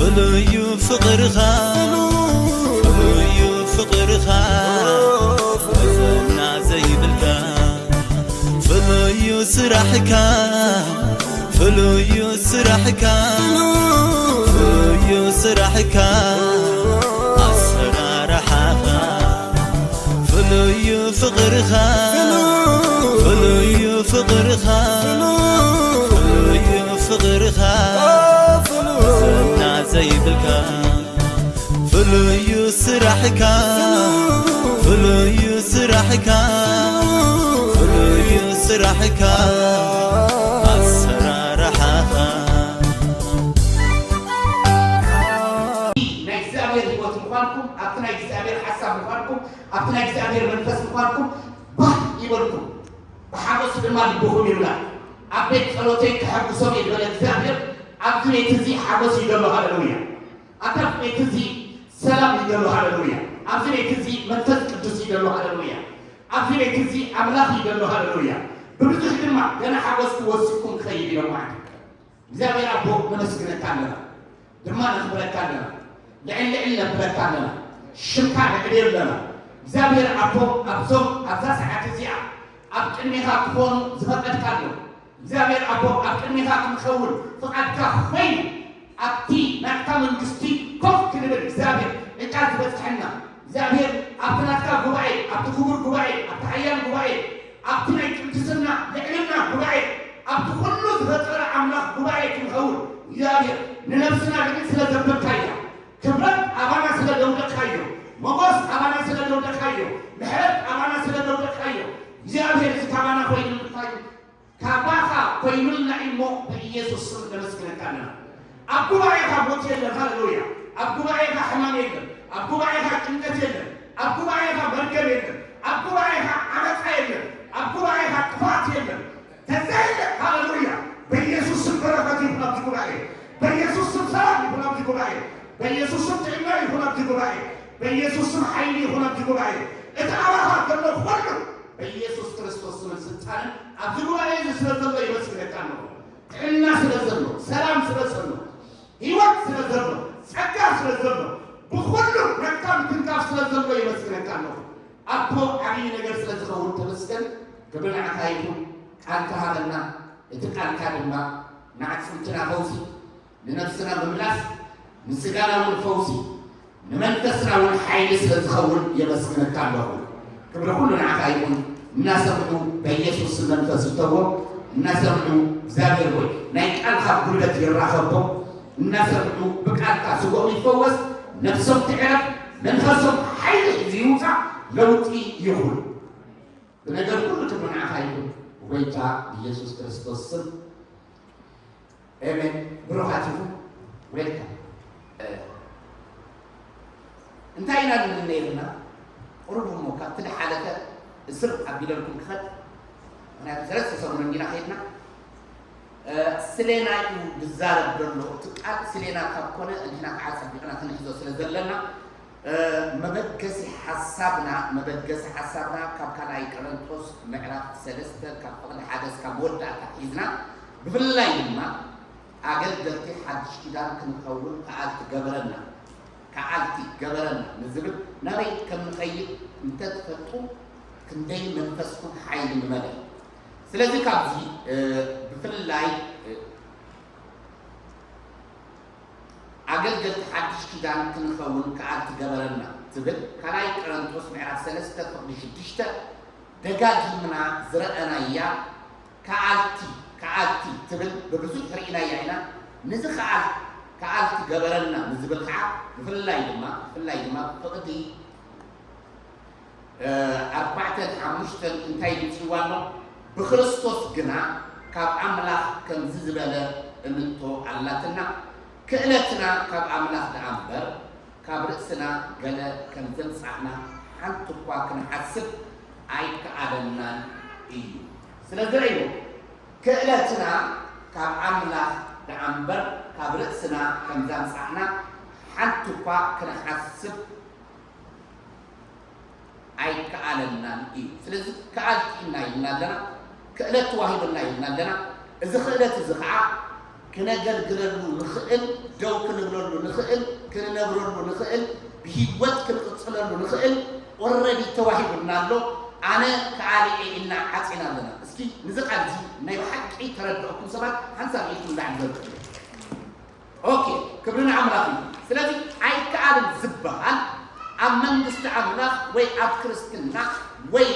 ፍሉዩ ፍቕርኻ፣ ፍሉዩ ፍቕርኻ፣ መዘና ዘይብልካ፣ ፍሉዩ ስራሕካ፣ ፍሉዩ ስራሕካ፣ ፍሉዩ ስራሕካ፣ ኣሰራርሓኻ፣ ፍሉዩ ፍቕርኻ፣ ፍሉዩ ፍቕርኻ፣ ፍሉዩ ፍቕርኻ፣ መዘና ዘይብልካ፣ ፍሉዩ ስራሕካ፣ ፍሉዩ ስራሕካ፣ ፍሉዩ ስራሕካ፣ ኣሰራርሓኻ። ናይ እግዚኣብሔር ህይወት ምዃንኩም፣ ኣብቲ ናይ እግዚኣብሔር ሓሳብ ምዃንኩም፣ ኣብቲ ናይ እግዚኣብሔር መንፈስ ምዃንኩም ባህ ይበልኩም፣ ብሓጎስ ድማ ልብኹም ይምላ። ኣብ ቤት ጸሎተይ ከሐጉሶም እየ ዝበለ እግዚኣብሔር ኣብዚ ቤት እዚ ሓጎስ እዩ ዘሎ። ሃሌሉያ። ኣብታ ቤት እዚ ሰላም እዩ ዘሎ። ሃሌሉያ። ኣብዚ ቤት እዚ መንፈስ ቅዱስ እዩ ዘሎ። ሃሌሉያ። ኣብዚ ቤት እዚ ኣምላኽ እዩ ዘሎ። ሃሌሉያ። ብብዙሕ ድማ ገና ሓጎስ ክወስድኩም ክኸይድ ኢሎም ማለት እዩ። እግዚኣብሔር ኣቦ ነመስግነካ ኣለና፣ ድማ ነኽብረካ ኣለና፣ ልዕል ልዕል ነብለካ ኣለና፣ ሽምካ ነዕብዮ ኣለና። እግዚኣብሔር ኣቦ ኣብዞም ኣብዛ ሰዓት እዚኣ ኣብ ቅድሜኻ ክኾኑ ዝፈቀድካ ኣሎ። እግዚኣብሔር ኣቦ ኣብ ቅድሜኻ ክንኸውን ፍቓድካ ኮይኑ ኣብቲ ናትካ መንግስቲ ኮፍ ክንብል እግዚኣብሔር ዕጫ ዝበፅሐና እግዚኣብሔር ኣብቲ ናትካ ጉባኤ፣ ኣብቲ ክቡር ጉባኤ፣ ኣብቲ ሓያል ጉባኤ፣ ኣብቲ ናይ ቅድስና ልዕልና ጉባኤ፣ ኣብቲ ኩሉ ዝፈጠረ ኣምላኽ ጉባኤ ክንኸውን እግዚኣብሔር ንነብስና ልዕል ስለ ዘበልካያ፣ ክብረት ኣባና ስለ ደውደካዮ፣ ሞጎስ ኣባና ስለ ደውደካዮ፣ ምሕረት ኣባና ስለ ደውደካዮ እግዚኣብሔር እዚ ካባና ኮይኑልካዩ። ካባኻ ኮይኑልና እሞ ብኢየሱስ ስም ነመስግነካ ኣለና። ኣብ ጉባኤኻ ሞት የለን። ሃሌሉያ። ኣብ ጉባኤኻ ሕማም የለን። ኣብ ጉባኤኻ ጭንቀት የለን። ኣብ ጉባኤኻ መርገም የለን። ኣብ ጉባኤኻ ዓመፃ የለን። ኣብ ጉባኤኻ ጥፋት የለን። ተዘይለ። ሃሌሉያ። በኢየሱስ ስም በረኸት ይኹን ኣብዚ ጉባኤ። በኢየሱስ ስም ሰላም ይኹን ኣብዚ ጉባኤ። በኢየሱስ ስም ጥዕና ይኹን ኣብዚ ጉባኤ። በኢየሱስ ስም ሓይሊ ይኹን ኣብዚ ጉባኤ። እቲ ኣባኻ ዘሎ ኩሉ በኢየሱስ ክርስቶስ ስምን ስልጣንን ኣብዚ ጉባኤ እዚ ስለ ዘሎ ይመስግነካ ኣለኹ። ጥዕና ስለ ዘሎ፣ ሰላም ስለ ዘሎ፣ ህይወት ስለ ዘሎ፣ ጸጋ ስለ ዘሎ፣ ብኹሉ ረካ ምትንካፍ ስለ ዘሎ ይመስግነካ ኣለኹ። ኣቦ ዓብዪ ነገር ስለ ዝኸውን ተመስገን። ክብሪ ንዓኻ ይኹን። ቃልካ ሃበና። እቲ ቃልካ ድማ ንዓጽምትና ፈውሲ፣ ንነብስና ምምላስ፣ ንስጋና እውን ፈውሲ፣ ንመንፈስና እውን ሓይሊ ስለ ዝኸውን የመስግነካ ኣለኹ። ክብሪ ኩሉ ንዓኻ ይኹን። እናሰምዑ በኢየሱስ ስም መንፈስ ይእተዎም። እናሰምዑ እግዚኣብሔር ሆይ ናይ ቃልካ ጉልበት ይራኸቦም። እናሰምዑ ብቃልካ ስጎኦም ይፈወስ፣ ነብሶም ትዕረፍ፣ መንፈሶም ሓይሊ ሒዙ ይውፃእ፣ ለውጢ ይኹን። ብነገር ኩሉ ክብሪ ንዓኻ ይኹን ብጎይታ ብኢየሱስ ክርስቶስ ስም። ኤሜን። ብሩኻት ኢኹም። ዌልካም። እ፣ እንታይ ኢና ንብል ነይርና? ቁሩብ እሞ ካብቲ ዝሓለፈ እስር ኣቢለልኩም ክኸድ። ምኽንያቱ ሰለስተ ሰሙን እንዲና ከይድና። እ፣ ስሌና እዩ ዝዛረብ ዘሎ። እቲ ቃል ስሌና ካብ ኮነ ንሕና ከዓ ጸቢቕና ክንሕዞ ስለ ዘለና፣ እ፣ መበገሲ ሓሳብና፣ መበገሲ ሓሳብና ካብ ካልኣይ ቆሮንቶስ ምዕራፍ ሰለስተ ካብ ፍቕዲ ሓደ እስካብ መወዳእታ ሒዝና፣ ብፍላይ ድማ ኣገልገልቲ ሓድሽ ኪዳን ክንኸውን ከኣልቲ ገበረና፣ ከኣልቲ ገበረና ንዝብል ናበይ ከም ንኸይድ እንተትፈልጡ ክንደይ መንፈስኩም ሓይሊ ምመልአ። ስለዚ ካብዚ፣ እ፣ ብፍላይ፣ እ፣ ኣገልገልቲ ሓድሽ ኪዳን ክንኸውን ከኣልቲ ገበረና ትብል ካልኣይ ቆሮንቶስ ምዕራፍ ሰለስተ ፍቕዲ ሽዱሽተ ደጋጊምና ዝረኣናያ ከኣልቲ፣ ከኣልቲ ትብል ብብዙሕ ርኢናያ ኢና። ነዚ ከኣል-፣ ከኣልቲ ገበረና ንዝብል ከዓ ብፍላይ ድማ፣ ብፍላይ ድማ ፍቕዲ እ፣ ኣርባዕተን ሓሙሽተን እንታይ ይምጽእዋ ኣሎ? ብክርስቶስ ግና ካብ ኣምላኽ ከምዚ ዝበለ እምንቶ ኣላትና፣ ክእለትና ካብ ኣምላኽ ደኣ እምበር፣ ካብ ርእስና ገለ ከም ዘምጻእና ሓንቲ እኳ ክንሓስብ ኣይከኣለናን እዩ። ስለዚ ርእይዎ፣ ክእለትና ካብ ኣምላኽ ደኣ እምበር፣ ካብ ርእስና ከም ዘምጻእና ሓንቲ እኳ ክንሓስብ ኣይከኣለናን እዩ። ስለዚ ከኣልቲ ኢና ኢልና ኣለና፣ ክእለት ተዋሂቡና ኢልና ኣለና። እዚ ክእለት እዚ ኸዓ ክነገልግለሉ ንኽእል፣ ደው ክንብለሉ ንኽእል፣ ክንነብረሉ ንኽእል፣ ብህይወት ክንቕጽለሉ ንኽእል ኦረዲ ተዋሂቡና ኣሎ። ኣነ ከኣሊ እየ ኢልና ዓጺና ኣለና። እስኪ ንዚ ቃል እዚ ናይ ብሓቂ ተረድኦኩም ሰባት ሓንሳብ ኢድኩም ላዕሊ ዘርግሑ። ኦኬ፣ ክብሪ ንኣምላኽ እዩ። ስለዚ ኣይከኣልን ዝበሃል ኣብ መንግስቲ ኣምላኽ ወይ ኣብ ክርስትና ወይ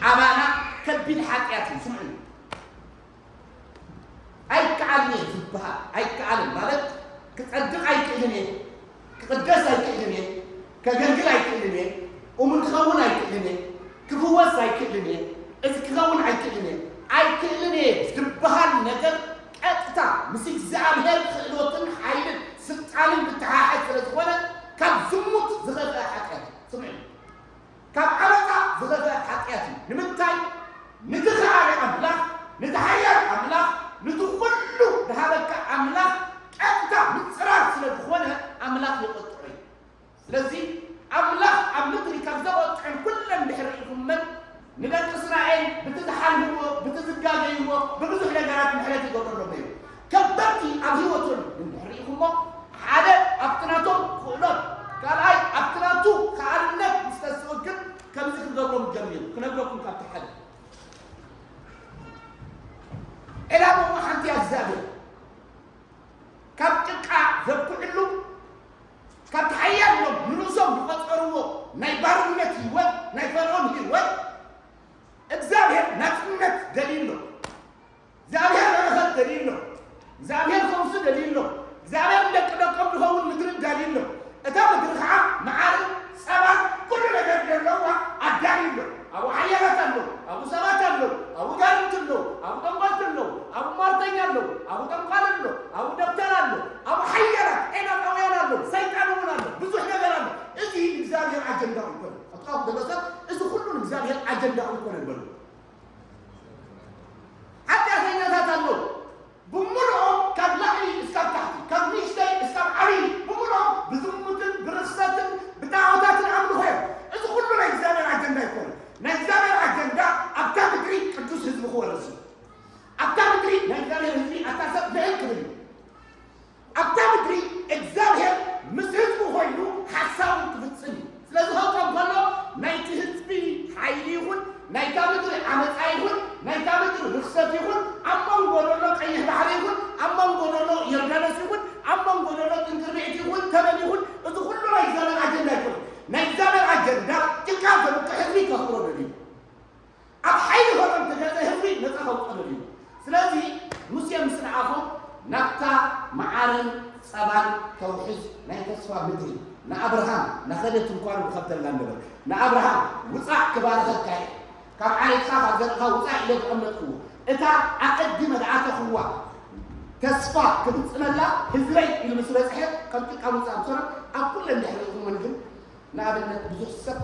ኣባና ከቢድ ሓጢኣት እዩ። ስምዑ። ኣይከኣልን እየ ዝበሃል። ኣይከኣልን ማለት ክጸድቕ ኣይክእልን እየ፣ ክቕደስ ኣይክእልን እየ፣ ከገልግል ኣይክእልን እየ፣ እሙን ክኸውን ኣይክእልን እየ፣ ክፍወስ ኣይክእልን እየ፣ እዚ ክኸውን ኣይክእልን እየ፣ ኣይክእልን እየ ዝበሃል ነገር ቀጥታ ምስ እግዚኣብሔር ክእሎትን ሓይልን ስልጣንን ብተሓሓዝ ስለ ዝኾነ ካብ ዝሙት ዝኸፍአ ሓጢኣት እዩ። ስምዑ። ካብ ዓመፃ ዝኸፍአ ሓጢኣት እዩ። ንምንታይ? ንቲ ከኣሊ ኣምላኽ፣ ንቲ ሓያል ኣምላኽ፣ ንቲ ኩሉ ዝሃበካ ኣምላኽ ቀጥታ ምፅራር ስለ ዝኾነ ኣምላኽ ይቐጥዖ እዩ። ስለዚ ኣምላኽ ኣብ ምድሪ ካብ ዘቐጥዐን ኩለን ድሕሪ ርኢኹመን ንደቂ እስራኤል ብቲ ዝሓልፍዎ፣ ብቲ ዝጋገይዎ ብብዙሕ ነገራት ምሕረት ይገብረሎም ነይሩ። ከበድቲ ኣብ ህይወቶም እንድሕር ርኢኹሞ፣ ሓደ ኣብቲ ናቶም ክእሎት፣ ካልኣይ ኣብቲ ናቱ ከኣልነት ምስ ተስኡ ግን ከምዚ ክገብሮም ጀሚሩ። ክነግረኩም ካብቲ ሓደ ዕላማኡ ሓንቲ እያ እግዚኣብሔር። ካብ ጭቃ ዘብኩዕሉ፣ ካብቲ ሓያል ኢሎም ንርእሶም ዝቐጸርዎ ናይ ባርነት ህይወት፣ ናይ ፈርዖን ህይወት እግዚኣብሔር ናጽነት ደልዩ ኣሎ። እግዚኣብሔር በረኸት ደልዩ ኣሎ። እግዚኣብሔር ፈውሲ ደልዩ ኣሎ። እግዚኣብሔር ንደቂ ደቆም ዝኸውን ምድሪ ደልዩ ኣሎ። እታ ምድሪ ኸዓ መዓርን ጸባን ኩሉ ነገር ዘለዋ ኣዳልዩ ኣሎ። ኣብኡ ሓያላት ኣለዉ፣ ኣብኡ ሰባት ኣለዉ፣ ኣብኡ ጋንንቲ ኣለዉ፣ ኣብኡ ጠንቆልቲ ኣለዉ፣ ኣብኡ ሟርተኛ ኣለዉ፣ ኣብኡ ጠንቋል ኣሎ፣ ኣብኡ ደብተር ኣሎ፣ ኣብኡ ሓያላት ኤናቃውያን ኣለዉ፣ ሰይጣን እውን ኣሎ፣ ብዙሕ ነገር ኣሎ። እዚ እግዚኣብሔር ኣጀንዳ ኣይኮነን። ኣጥራኹ ዘሎ ሰብ እዚ ኩሉ እግዚኣብሔር ኣጀንዳ ኣይኮነን በሉ። ሓጢኣተኛታት ኣለዉ። ብምሉኦም ካብ ላዕሊ እስካብ ታሕቲ፣ ካብ ንእሽተይ እስካብ ዓብዪ፣ ብምሉኦም ብዝሙትን ብርኽሰትን ብጣዖታትን ኣምልኾ እዮም። እዚ ኩሉ ናይ እግዚኣብሔር ኣጀንዳ ኣይኮነን። ናይ እግዚኣብሔር ኣጀንዳ ኣብታ ምድሪ ቅዱስ ህዝቢ ክወርስ እዩ። ኣብታ ምድሪ ናይ እግዚኣብሔር ህዝቢ ኣታ ሰብ ልዕል ክብል እዩ። ኣብታ ምድሪ እግዚኣብሔር ምስ ህዝቡ ኮይኑ ሓሳቡ ክፍጽም እዩ። ስለዚ ከውፅኦም ከሎ ናይቲ ህዝቢ ሓይሊ ይኹን ናይታ ምድሪ ዓመፃ ይኹን ናይታ ምድሪ ርኽሰት ይኹን ኣብ መንጎ ዘሎ ቀይሕ ባሕሪ ይኹን ኣብ መንጎ ዘሎ ዮርዳኖስ ይኹን ኣብ መንጎ ዘሎ ጥንቅርቢዕቲ ይኹን ተመን ይኹን እዚ ኩሉ ናይ እግዚኣብሔር ኣጀንዳ ኣይኮነን። ናይ እግዚኣብሔር ኣጀንዳ ጭቃ ዘብቅዕ ህዝቢ ከኽብሮ ደልዩ ኣብ ሓይሊ ፈርዖን ተገዘ ህዝቢ ነፃ ከውፅኦ ደልዩ። ስለዚ ሙሴ ምስ ለኣኾም ናብታ መዓርን ጸባን ተውሕዝ ናይ ተስፋ ምድሪ ንኣብርሃም ናኸደት እንኳን ብኸብተላ ነበረ ንኣብርሃም ውፃእ ክባርኸካ እየ ካብ ዓሌትካ ካብ ዘርእኻ ውፃእ ኢለ ዝቐመጥክዎ እታ ኣቐዲመ ዝኣተኽዋ ተስፋ ክፍፅመላ ህዝበይ ኢሉ ምስ በፅሐ ከም ጭቃ ውፃእ ምሰሎ ኣብ ኩለን ድሕሪኹምን ግን ንኣብነት ብዙሕ ሰብ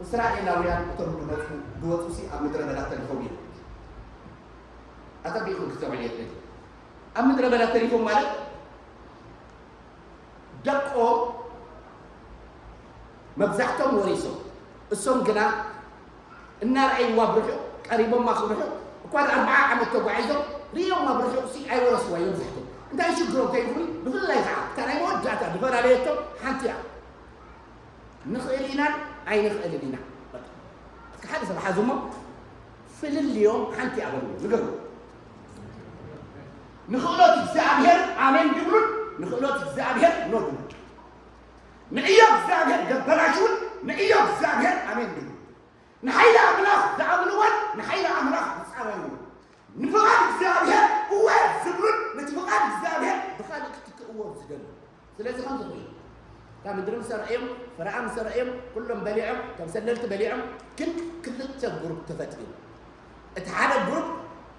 እስራኤላውያን እቶም ዝመፁ ዝወፁ ሲ ኣብ ምድረ በዳ ተሪፎም እዮም። ኣፀቢቕኩም ክትሰምዑ የድሊ። ኣብ ምድረ በዳ ተሪፎም ማለት ደቆም መብዛሕቶም ወሪሶም እሶም ግና እናረኣይዋ ብርሑቕ ቀሪቦማ ክብርሑ እኳ ኣርባዓ ዓመት ተጓዒዞም ርእዮማ ብርሑቕ ሲ ኣይወረስዋ እዮም መብዛሕቶም እንታይ ሽግሮም ከይብሉ ብፍላይ ከዓ እታ ናይ መወዳእታ ዝፈላለየቶም ሓንቲ እያ። ንኽእል ኢናን ኣይንኽእልን ኢና። እስኪ ሓደ ሰብ ሓዙ እሞ ፍልልዮም ሓንቲ እያ በሉ ንገሩ። ንኽእሎት እግዚኣብሔር ኣሜን ድብሉን ንኽእሎት እግዚኣብሔር ኖ ድብሉ። ንዕዮ እግዚኣብሔር ዘበላሽውን ንዕዮ እግዚኣብሔር ኣሜን ድብሉ። ንሓይሊ ኣምላኽ ዝኣምንዎን ንሓይሊ ኣምላኽ ዝጻረይዎ ንፍቓድ እግዚኣብሔር እወ ዝብሉን ነቲ ፍቓድ እግዚኣብሔር ብኻልእ ክትክእዎ ዝደሉ ስለዚ ከም ዝኽእል እታ ምድሪ ምስ ኣርኣዮም ፍረኣ ምስ ኣርኣዮም ኩሎም በሊዖም ከም ሰለልቲ በሊዖም ግን ክልተ ግሩፕ ተፈጢሩ እቲ ሓደ ግሩፕ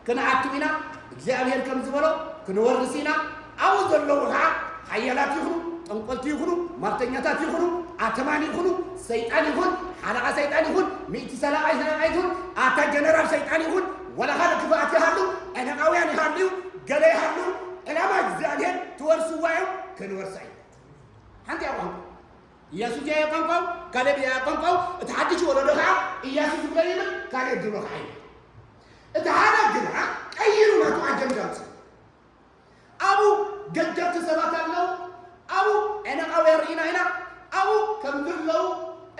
ክንኣቱ ኢና እግዚኣብሔር ከም ዝበሎ ክንወርስ ኢና ኣብኡ ዘለዉ ከዓ ሓያላት ይኹኑ ጠንቆልቲ ይኹኑ ማርተኛታት ይኹኑ ኣተማን ይኹኑ ሰይጣን ይኹን ሓለቓ ሰይጣን ይኹን ሚእቲ ሰላቃይ ሰላቃይት ይኹን ኣታ ጀነራል ሰይጣን ይኹን ወላ ካልእ ክፍኣት ይሃሉ ዕነቃውያን ይሃልዩ ገለ ይሃሉ ዕላማ እግዚኣብሔር ትወርስዋ እዮም ክንወርሳ እዩ ሓንቲ እያ ቋንቋ ኢያሱስ እያ ቋንቋው ካሌብ እያ ቋንቋው እቲ ሓድሽ ወለዶ ከዓ ኢያሱስ ዝብሎ ይብል ካሌብ ዝብሎ ከዓ ይብል እቲ ሓደ ግና ቀይሩ ናቱ ኣጀንዳ ኣምፅእ ኣብኡ ገጀርቲ ሰባት ኣለዉ። ኣብኡ ዔነቃውያን ርኢና ኢና። ኣብኡ ከም ዘለዉ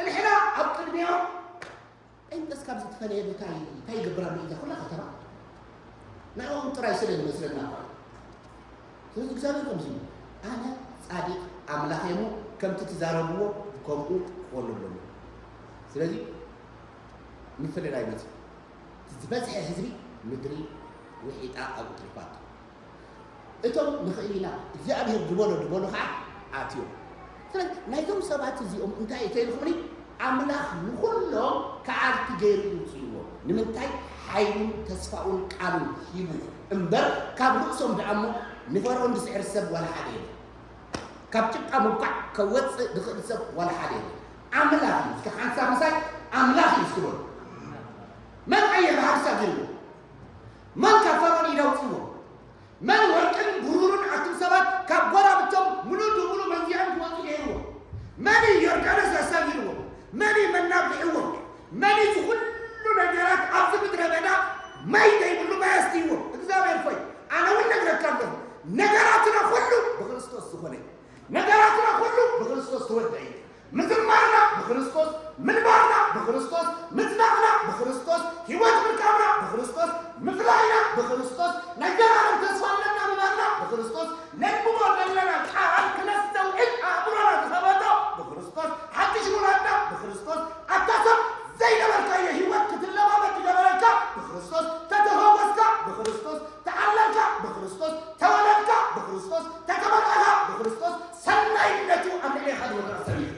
እንሕና ኣብ ቅድሚኦም። ጴንጠስ ካብዚ ተፈለየ እንታይ እንታይ ይገብር ኣሎ? እዛ ኩላ ከተማ ንዕኦም ጥራይ ስለ ዝመስለና እኳ እዩ። ስለዚ እግዚኣብሔር ከምዚ እዩ፣ ኣነ ጻድቅ ኣምላኽ እየ እሞ ከምቲ ትዛረብዎ ከምኡ ክኾነሎም እዩ። ስለዚ ምፍልላይ መጽእ ዝበዝሐ ህዝቢ ምድሪ ውሒጣ ኣብኡ ትሪፋቶ። እቶም ንኽእል ኢና እግዚኣብሔር ዝበሎ ዝበሎ ከዓ ኣትዮም። ስለዚ ናይዞም ሰባት እዚኦም እንታይ እተይልኩምኒ ኣምላኽ ንኹሎም ከዓልቲ ገይሩ ይውፅእዎ። ንምንታይ? ሓይሉን ተስፋኡን ቃሉን ሂቡ እምበር ካብ ርእሶም ደኣ እሞ ንፈርዖን ዝስዕር ሰብ ዋላ ሓደ የለን። ካብ ጭቃ ምብኳዕ ከወፅእ ዝኽእል ሰብ ዋላ ሓደ የለን። ኣምላኽ እዩ። እስከ ሓንሳብ ምሳይ ኣምላኽ እዩ እስኪ በሉ። መን ኣየ ብሃርሳ ገይርዎ? መን ካብ ፈርዖን ኢድ ኣውፅእዎ? መን ወርቅን ብሩርን ኣቱም ሰባት ካብ ጎራብቶም ምሉእ ብምሉእ መንዚዖም ክወፁ ገይርዎ? መን እዩ ዮርዳኖስ ኣሳጊርዎ? መን እዩ መና ኣብሊዕዎ? መን እዩ እዚ ኩሉ ነገራት ኣብዚ ምድረ በዳ ማይ ዘይብሉ ማይ ኣስትይዎ? እግዚኣብሔር ኾይ ኣነ እውን ነግረካ ኣለኹ፣ ነገራትና ኩሉ ብክርስቶስ ዝኾነ እዩ። ነገራትና ኩሉ ብክርስቶስ ተወደአ እዩ። ምዝማርና ብክርስቶስ፣ ምንባርና ብክርስቶስ፣ ምጽናዕና ብክርስቶስ፣ ህይወት ምርካብና ብክርስቶስ፣ ምፍላይና ብክርስቶስ፣ ናይ ዘላለም ተስፋ ኣለና ምባልና ብክርስቶስ፣ ነንብቦ ዘለና ቃል ክነስተውዕል ኣእምሮና ዝኸበዶ ብክርስቶስ፣ ሓድሽ ምውላድና ብክርስቶስ፣ ኣታ ሰብ ዘይነበርካዮ ህይወት ክትለማመድ ዝገበረካ ብክርስቶስ፣ ተተፈወስካ ብክርስቶስ፣ ተዓለልካ ብክርስቶስ፣ ተወለድካ ብክርስቶስ፣ ተተመርዓኻ ብክርስቶስ፣ ሰናይነቱ ኣብ ልዕሌኻ ዝወድቕ ሰብ እዩ።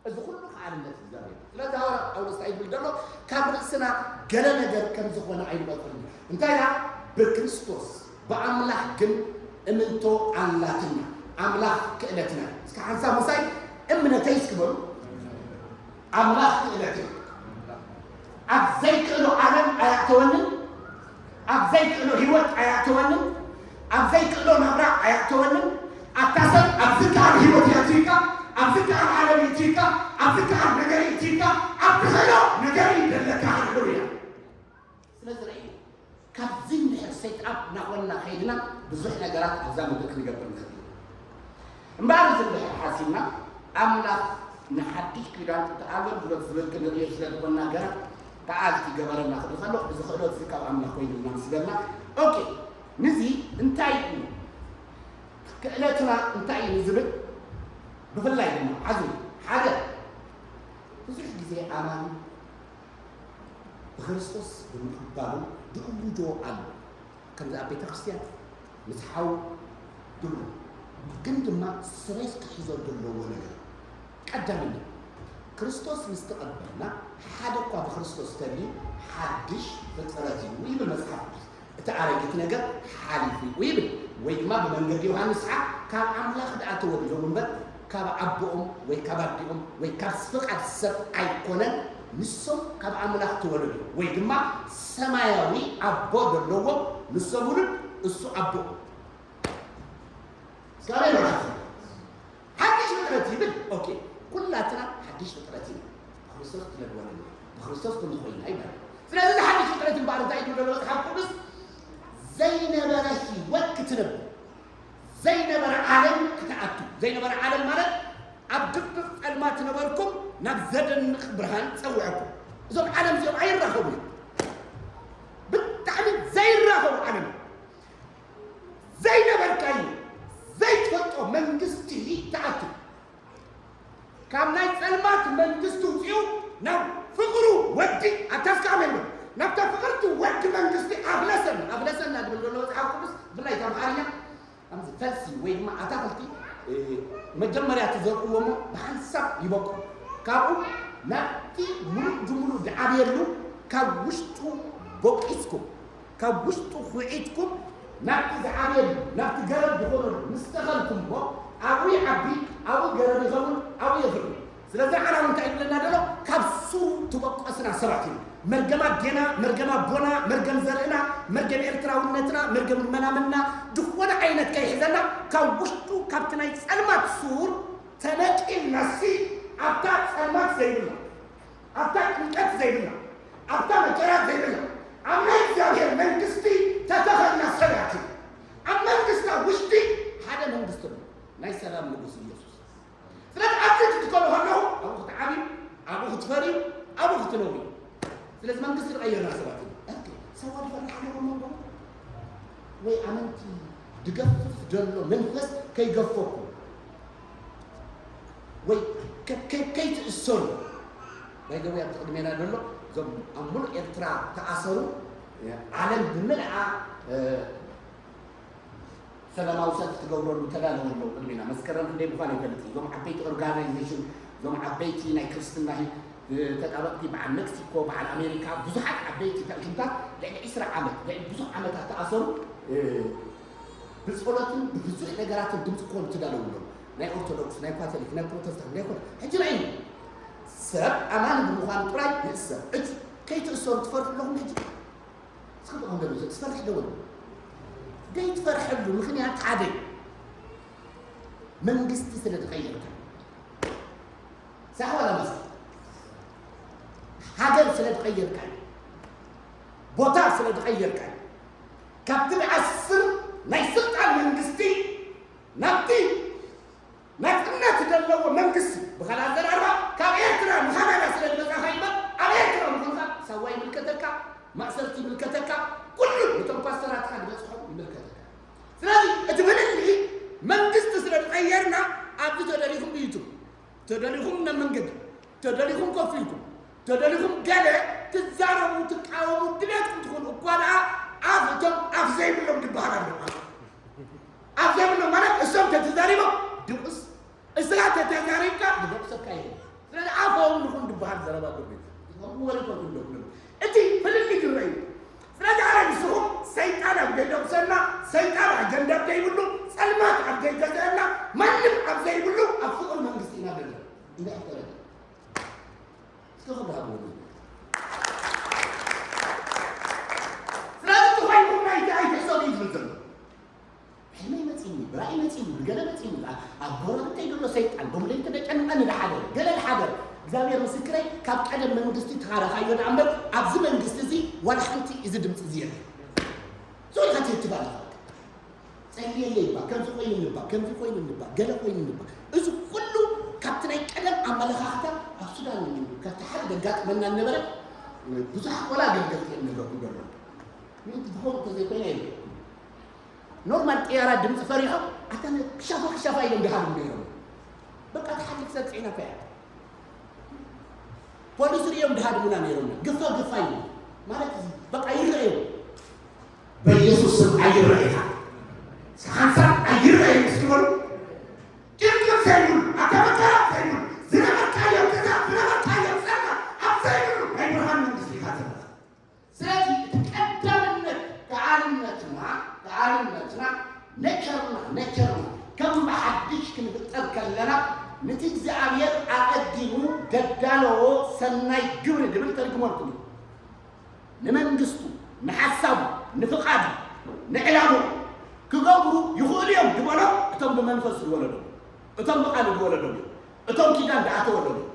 እዚ ኩሉ ከዓልነት እግዚኣብሔር እዩ። ስለዚ ሃዋርያ ጳውሎስ እንታይ ይብል ዘሎ? ካብ ርእስና ገለ ነገር ከም ዝኾነ ኣይንቆጽርን። እንታይ ኢላ? ብክርስቶስ ብኣምላኽ ግን እምንቶ ኣላትና። ኣምላኽ ክእለትና እዩ። እስከ ሓንሳብ ምሳይ እምነተይ እስኪ በሉ። ኣምላኽ ክእለተይ ኣብ ዘይክእሎ ዓለም ኣያእተወንን፣ ኣብ ዘይክእሎ ህይወት ኣያእተወንን፣ ኣብ ዘይክእሎ ናብራ ኣያእተወንን። ኣታ ሰብ ኣብ ዝከኣል ህይወት የእትዩካ፣ ኣብ ዝከኣል ዓለም የእትዩካ፣ ኣብ ዝከኣል ነገር የእትዩካ፣ ኣብ ትኽእሎ ነገር እዩ ዘለካ። ሃሌሉያ። ስለዚ ርእዩ ካብዚ እንድሕር ሴትኣፕ እናኾንና ከይድና ብዙሕ ነገራት ኣብዛ ምድሪ ክንገብር ንኽእል ኢና። እምበኣር እዚ እንድሕር ሓሲብና ኣምላኽ ንሓድሽ ኪዳን እቲ ኣገልግሎት ዝብል ክንርእዮ ስለ ዝኾንና ገና ከኣልቲ ገበረና ክብል ከሎ እዚ ክእለት እዚ ካብ ኣምላኽ ኮይኑ ኢና ምስ በልና ኦኬ ንዚ እንታይ እዩ ክእለትና እንታይ እዩ ንዝብል ብፍላይ ድማ ሓዙ ሓደ ብዙሕ ግዜ ኣማኒ ብክርስቶስ ብምቕባሉ ድእውጆ ኣሎ። ከምዚ ኣብ ቤተ ክርስቲያን ምስ ሓው ድብሉ ግን ድማ ስሬስ ክሕዞ ዘለዎ ነገር ቀዳምነት ክርስቶስ ምስ ተቐበልና ሓደ እኳ ብክርስቶስ ተልዩ ሓድሽ ፍጥረት እዩ ይብል መጽሓፍ ቅዱስ። እቲ ኣረጊት ነገር ሓሊፉ እዩ ይብል። ወይ ድማ ብመንገዲ ዮሃንስ ከዓ ካብ ኣምላኽ ደኣ ተወሊዶም እምበር ካብ ኣቦኦም ወይ ካብ ኣዲኦም ወይ ካብ ፍቓድ ሰብ ኣይኮነን። ንሶም ካብ ኣምላኽ ተወለዱ ወይ ድማ ሰማያዊ ኣቦ ዘለዎም ንሶም ውሉድ እሱ ኣቦ። እስካብ ሓድሽ ፍጥረት ይብል ኦኬ፣ ኩላትና ሓድሽ ፍጥረት ኢና። ብክርስቶስ ክነድወለና ብክርስቶስ ክንኾይና ይበል። ስለዚ እዚ ሓድሽ ፍጥረት እምበኣር እንታይ ይብል ዘሎ መፅሓፍ ቅዱስ? ዘይነበረ ህይወት ክትነብር ዘይነበረ ዓለም ክትኣቱ ዘይነበረ ዓለም ማለት ኣብ ድቅድቅ ጸልማት ዝነበርኩም ናብ ዘደንቕ ብርሃን ጸውዐኩም። እዞም ዓለም እዚኦም ኣይራኸቡ እዮም። ብጣዕሚ ዘይራኸቡ ዓለም ዘይነበርካዩ ዘይትፈልጦ መንግስቲ ትኣቱ። ካብ ናይ ጸልማት መንግስቲ ውፅኡ ናብ ፍቕሩ ወዲ ኣታስካ ኣመን ናብታ ፍቕርቲ ወዲ መንግስቲ ኣፍለሰን ኣፍለሰና ድብል ዘሎ መፅሓፍ ቅዱስ ብፍላይ ተምሃሪና ከምዚ ፈልሲ ወይ ድማ ኣታኽልቲ መጀመርያ ትዘርእዎ እሞ ብሓንሳብ ይበቁ ካብኡ ናብቲ ሙሉእ ድሙሉእ ዝዓብየሉ ካብ ውሽጡ ቦቂስኩም ካብ ውሽጡ ኩዒትኩም ናብቲ ዝዓብየሉ ናብቲ ገረብ ዝኾነሉ ምስ ተኸልኩም እሞ ኣብኡ ይዓቢ ኣብኡ ገረብ ይኸውን ኣብኡ የፍሪ ስለዚ ዓና እንታይ ይብለና ዘሎ ካብ ሱሩ ትበቆስና ሰባት እዩ መርገም ኣዴና መርገም ኣቦና መርገም ዘርእና መርገም ኤርትራውነትና መርገም መናምንና ዝኾነ ዓይነት ከይሕዘና ካብ ውሽጡ ካብቲ ናይ ጸልማት ሱር ተነቂልናሲ ኣብታ ጸልማት ዘይብላ ኣብታ ጭንቀት ዘይብላ ኣብታ መከራ ዘይብላ ኣብ ናይ እግዚኣብሔር መንግስቲ ተተኸልና ሰባት እዩ ኣብ መንግስታ ውሽጢ መንግስቲ ኣሎ፣ ናይ ሰላም ንጉስ ኢየሱስ። ስለዚ ኣብዚ ክትከሉ ከለኹ ኣብኡ ክትዓብዩ፣ ኣብኡ ክትፈርዩ፣ ኣብኡ ክትነብሩ። ስለዚ መንግስቲ ዝቐየርና ሰባት ኢና። ኦኬ፣ ሰባት ዝፈርሕ ኣለዎም መንጎ ወይ ኣመንቲ ድገፍፍ ደሎ መንፈስ ከይገፈኩም ወይ ከ- ከ- ከይትእሰሩ። ባይዘወይ ኣብ ቅድሜና ዘሎ እዞም ኣብ ሙሉእ ኤርትራ ተኣሰሩ፣ ዓለም ብምልኣ ሰላማዊ ሰልፊ ትገብረሉ ተዳለዉ ኣለዉ ቅድሜና። መስከረም ክንደይ ምዃኑ ይፈልጥ እዩ። እዞም ዓበይቲ ኦርጋናይዜሽን፣ እዞም ዓበይቲ ናይ ክርስትና ተጣበቕቲ በዓል ሜክሲኮ፣ በዓል ኣሜሪካ፣ ብዙሓት ዓበይቲ ተእሽምታት ልዕሊ ዒስራ ዓመት፣ ልዕሊ ብዙሕ ዓመታት ተኣሰሩ። ብጸሎትን ብብዙሕ ነገራትን ድምፂ ክኾኑ ትዳለዉ ኣለዉ። ናይ ኦርቶዶክስ፣ ናይ ካቶሊክ፣ ናይ ፕሮቴስታንት፣ ናይ ኮነ ሕጂ ርኣዩ። ሰብ ኣማኒ ብምዃኑ ጥራይ ይእሰር። እቲ ከይትእሰሩ ትፈርሑ ኣለኹም ሕጂ? እስኪ ብቐንዶ ብዙ ትፈርሕ ዶ ወላ? ዘይትፈርሐሉ ምኽንያት ሓደ መንግስቲ ስለ ዝቐየርካ። ሳሕ ዋላ መስ? ሃገር ስለ ዝቐየርካ እዩ። ቦታ ስለ ዝቐየርካ እዩ። ካብቲ ብዓስር ናይ ስልጣን መንግስቲ ናብቲ ናጽነት ዘለዎ መንግስቲ፣ ብኻልእ ኣዘራርባ ካብ ኤርትራ ንካናዳ ስለ ዝመጻኻ ይበል፣ ኣብ ኤርትራ ምዃንካ ሳዋ ይምልከተካ፣ ማእሰርቲ ይምልከተካ፣ ኩሉ ነቶም ፓስተራትካ ዝበጽሖም ይምልከተካ። ስለዚ እቲ ፍልልይ መንግስቲ ስለ ዝቐየርና ኣብዚ ተደሪኹም ብዩቱብ፣ ተደሪኹም ናብ መንገዲ፣ ተደሪኹም ኮፍ ኢልኩም፣ ተደሪኹም ገለ ትዛረቡ፣ ትቃወሙ፣ ድሌትኩም ትኾኑ እኳ ደኣ ኣፍ እቶም ኣፍ ዘይብሎም ዝበሃል ኣሎ። ኣፍ ዘይብሎም ማለት እሶም ተተዛሪቦም ድቑስ፣ እስኻ ተተዛሪብካ ድደቑሰካ የለን። ስለዚ ኣፎም ንኹን ዝበሃል ዘረባ ቅድሚ ወሪኮ ክንደኩ እቲ ፍልልይ ይረኣዩ። ስለዚ ኣነ ንስኹም ሰይጣን ኣብ ዘይደቑሰና፣ ሰይጣን ኣጀንዳ ኣብ ዘይብሉ፣ ጸልማት ኣብ ዘይገዝአና፣ ማንም ኣብ ዘይብሉ ኣብ ፍቕሪ መንግስቲ ኢና ዘለና። እንታይ ተረዳ? እስከ ክብሪ ሃብዎ። ስለዚ ተኾይንኩም ናይቲ ኣይትሕሰቡ እዩ ዝብል ዘሎ። ሕልመይ መጺኒ፣ ብራእይ መጺኒ፣ ብገለ መጺኒ፣ ኣብ ጎረቤተይ ዘሎ ሰይጣን፣ ብሙለይ ተደጨንቐኒ ድሓደር፣ ገለ ድሓደር። እግዚኣብሔር ምስክረይ፣ ካብ ቀደም መንግስቲ ተኻረኻዮ ደኣ እምበር፣ ኣብዚ መንግስቲ እዚ ዋላ ሓንቲ እዚ ድምፂ እዚ የለን። ዞርካ ትህትፍ ኣለኻ። ጸልየለይ እባ፣ ከምዚ ኮይኑ እንባ፣ ከምዚ ኮይኑ እንባ፣ ገለ ኮይኑ እንባ። እዚ ኩሉ ካብቲ ናይ ቀደም ኣመለኻኽታ ኣብ ሱዳን ካብቲ ሓደ ዘጋጥመና ዝነበረ ብዙሓት ወላ ኣገልገልቲ እዮም ነግረኩም ዘሎ። ምእንቲ ዝኾኑ እንተዘይኮይነ የለ። ኖርማል ጥያራ ድምፂ ፈሪሖም ኣታ ክሻፋ ክሻፋ ኢሎም ድሃድሙ ነይሮም። በቃ ትሓልፍ ሰብ ፅዒናካ እያ። ፖሊስ ሪኦም ድሃድሙና ነይሮም። ግፋ ግፋ እዩ ማለት እዚ በቃ ይረአዩ። በኢየሱስ ስም ኣይረአዩኻ። ሓንሳብ ኣይረአዩ እስኪ በሉ። ጭንቀት ዘይብሉ፣ ኣተመከራ ዘይብሉ፣ ዝነበርካዮ ገዛ፣ ዝነበርካዮ ጸጋ ኣብ ዘይብሉ ናይ ብርሃን መንግስቲ ኢኻ ዘለኻ። ስለዚ እቲ ቀዳምነት ከኣልነትና፣ ከኣልነትና ነቸርና፣ ነቸርና ከም ብሓድሽ ክንፍጠር ከለና፣ ነቲ እግዚኣብሔር ኣቐዲሙ ዘዳለዎ ሰናይ ግብሪ ድብል ተርጉመልኩም እዩ። ንመንግስቱ፣ ንሓሳቡ፣ ንፍቓዱ፣ ንዕላምኡ ክገብሩ ይኽእሉ እዮም ዝበሎም እቶም ብመንፈስ ዝወለዶም፣ እቶም ብቓል ዝወለዶም እዮም፣ እቶም ኪዳን ዝኣተወሎም እዮም።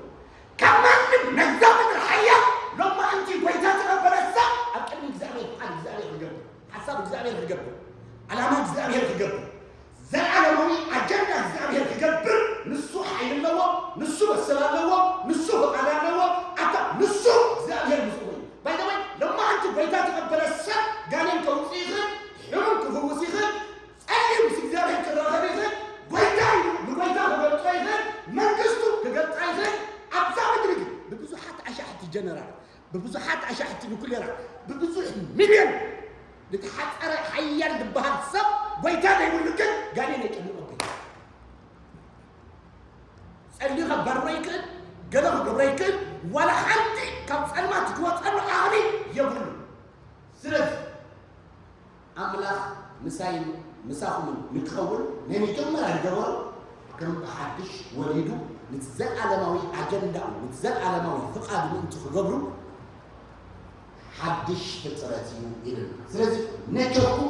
ካብ ማንም ነዛ ምድሪ ሓያል ሎማዕንቲ ጐይታ ዝቐበለ ሰብ ኣብ ቅድሚ እግዚኣብሔር ፍቓድ እግዚኣብሔር ክገብር፣ ሓሳብ እግዚኣብሔር ክገብር፣ ዓላማ እግዚኣብሔር ክገብር፣ ዘለዓለማዊ ኣጀንዳ እግዚኣብሔር ክገብር ንሱ ሓይሊ ኣለዎ፣ ንሱ መሰል ኣለዎ፣ ንሱ ፍቓድ ኣለዎ። ኣታ ንሱ እግዚኣብሔር ምስኡ ኮይኑ። ባይ ዘ ወይ ሎማዕንቲ ጐይታ ዝቐበለ ሰብ ጋኔን ከውፅእ ይኽእል፣ ሕሙም ክፍውስ ይኽእል፣ ጸልዩ ምስ እግዚኣብሔር ክራኸብ ይኽእል፣ ጐይታ እዩ ንጐይታ ክገልጾ ይኽእል፣ መንግስቱ ክገልጻ ይኽእል። ኣብዛ ምድሪ ግን ብብዙሓት ኣሻሕቲ ጀነራል፣ ብብዙሓት ኣሻሕቲ ኑክሌራት፣ ብብዙሕ ሚልዮን ዝተሓጸረ ሓያል ዝበሃል ሰብ ጐይታ ዘይብሉ ግን ጋኔን የጨንቆ። ጸልዩ ከባርሮ ይክእል፣ ገለ ክገብሮ ይክእል፣ ዋላ ሓንቲ ካብ ጸልማት ትወጸሉ ዓቕሚ የብሉ። ስለዚ ኣምላኽ ምሳይን ምሳኹምን ንክኸውን ናይ መጀመርያ ዝገበሮ ከም ብሓድሽ ወሊዱ ነቲ ዘለዓለማዊ ኣጀንዳኡ፣ ነቲ ዘለዓለማዊ ፍቓዱ ምእንቲ ክገብሩ ሓድሽ ፍጥረት እዩ ኢሉና። ስለዚ ነቸርኩም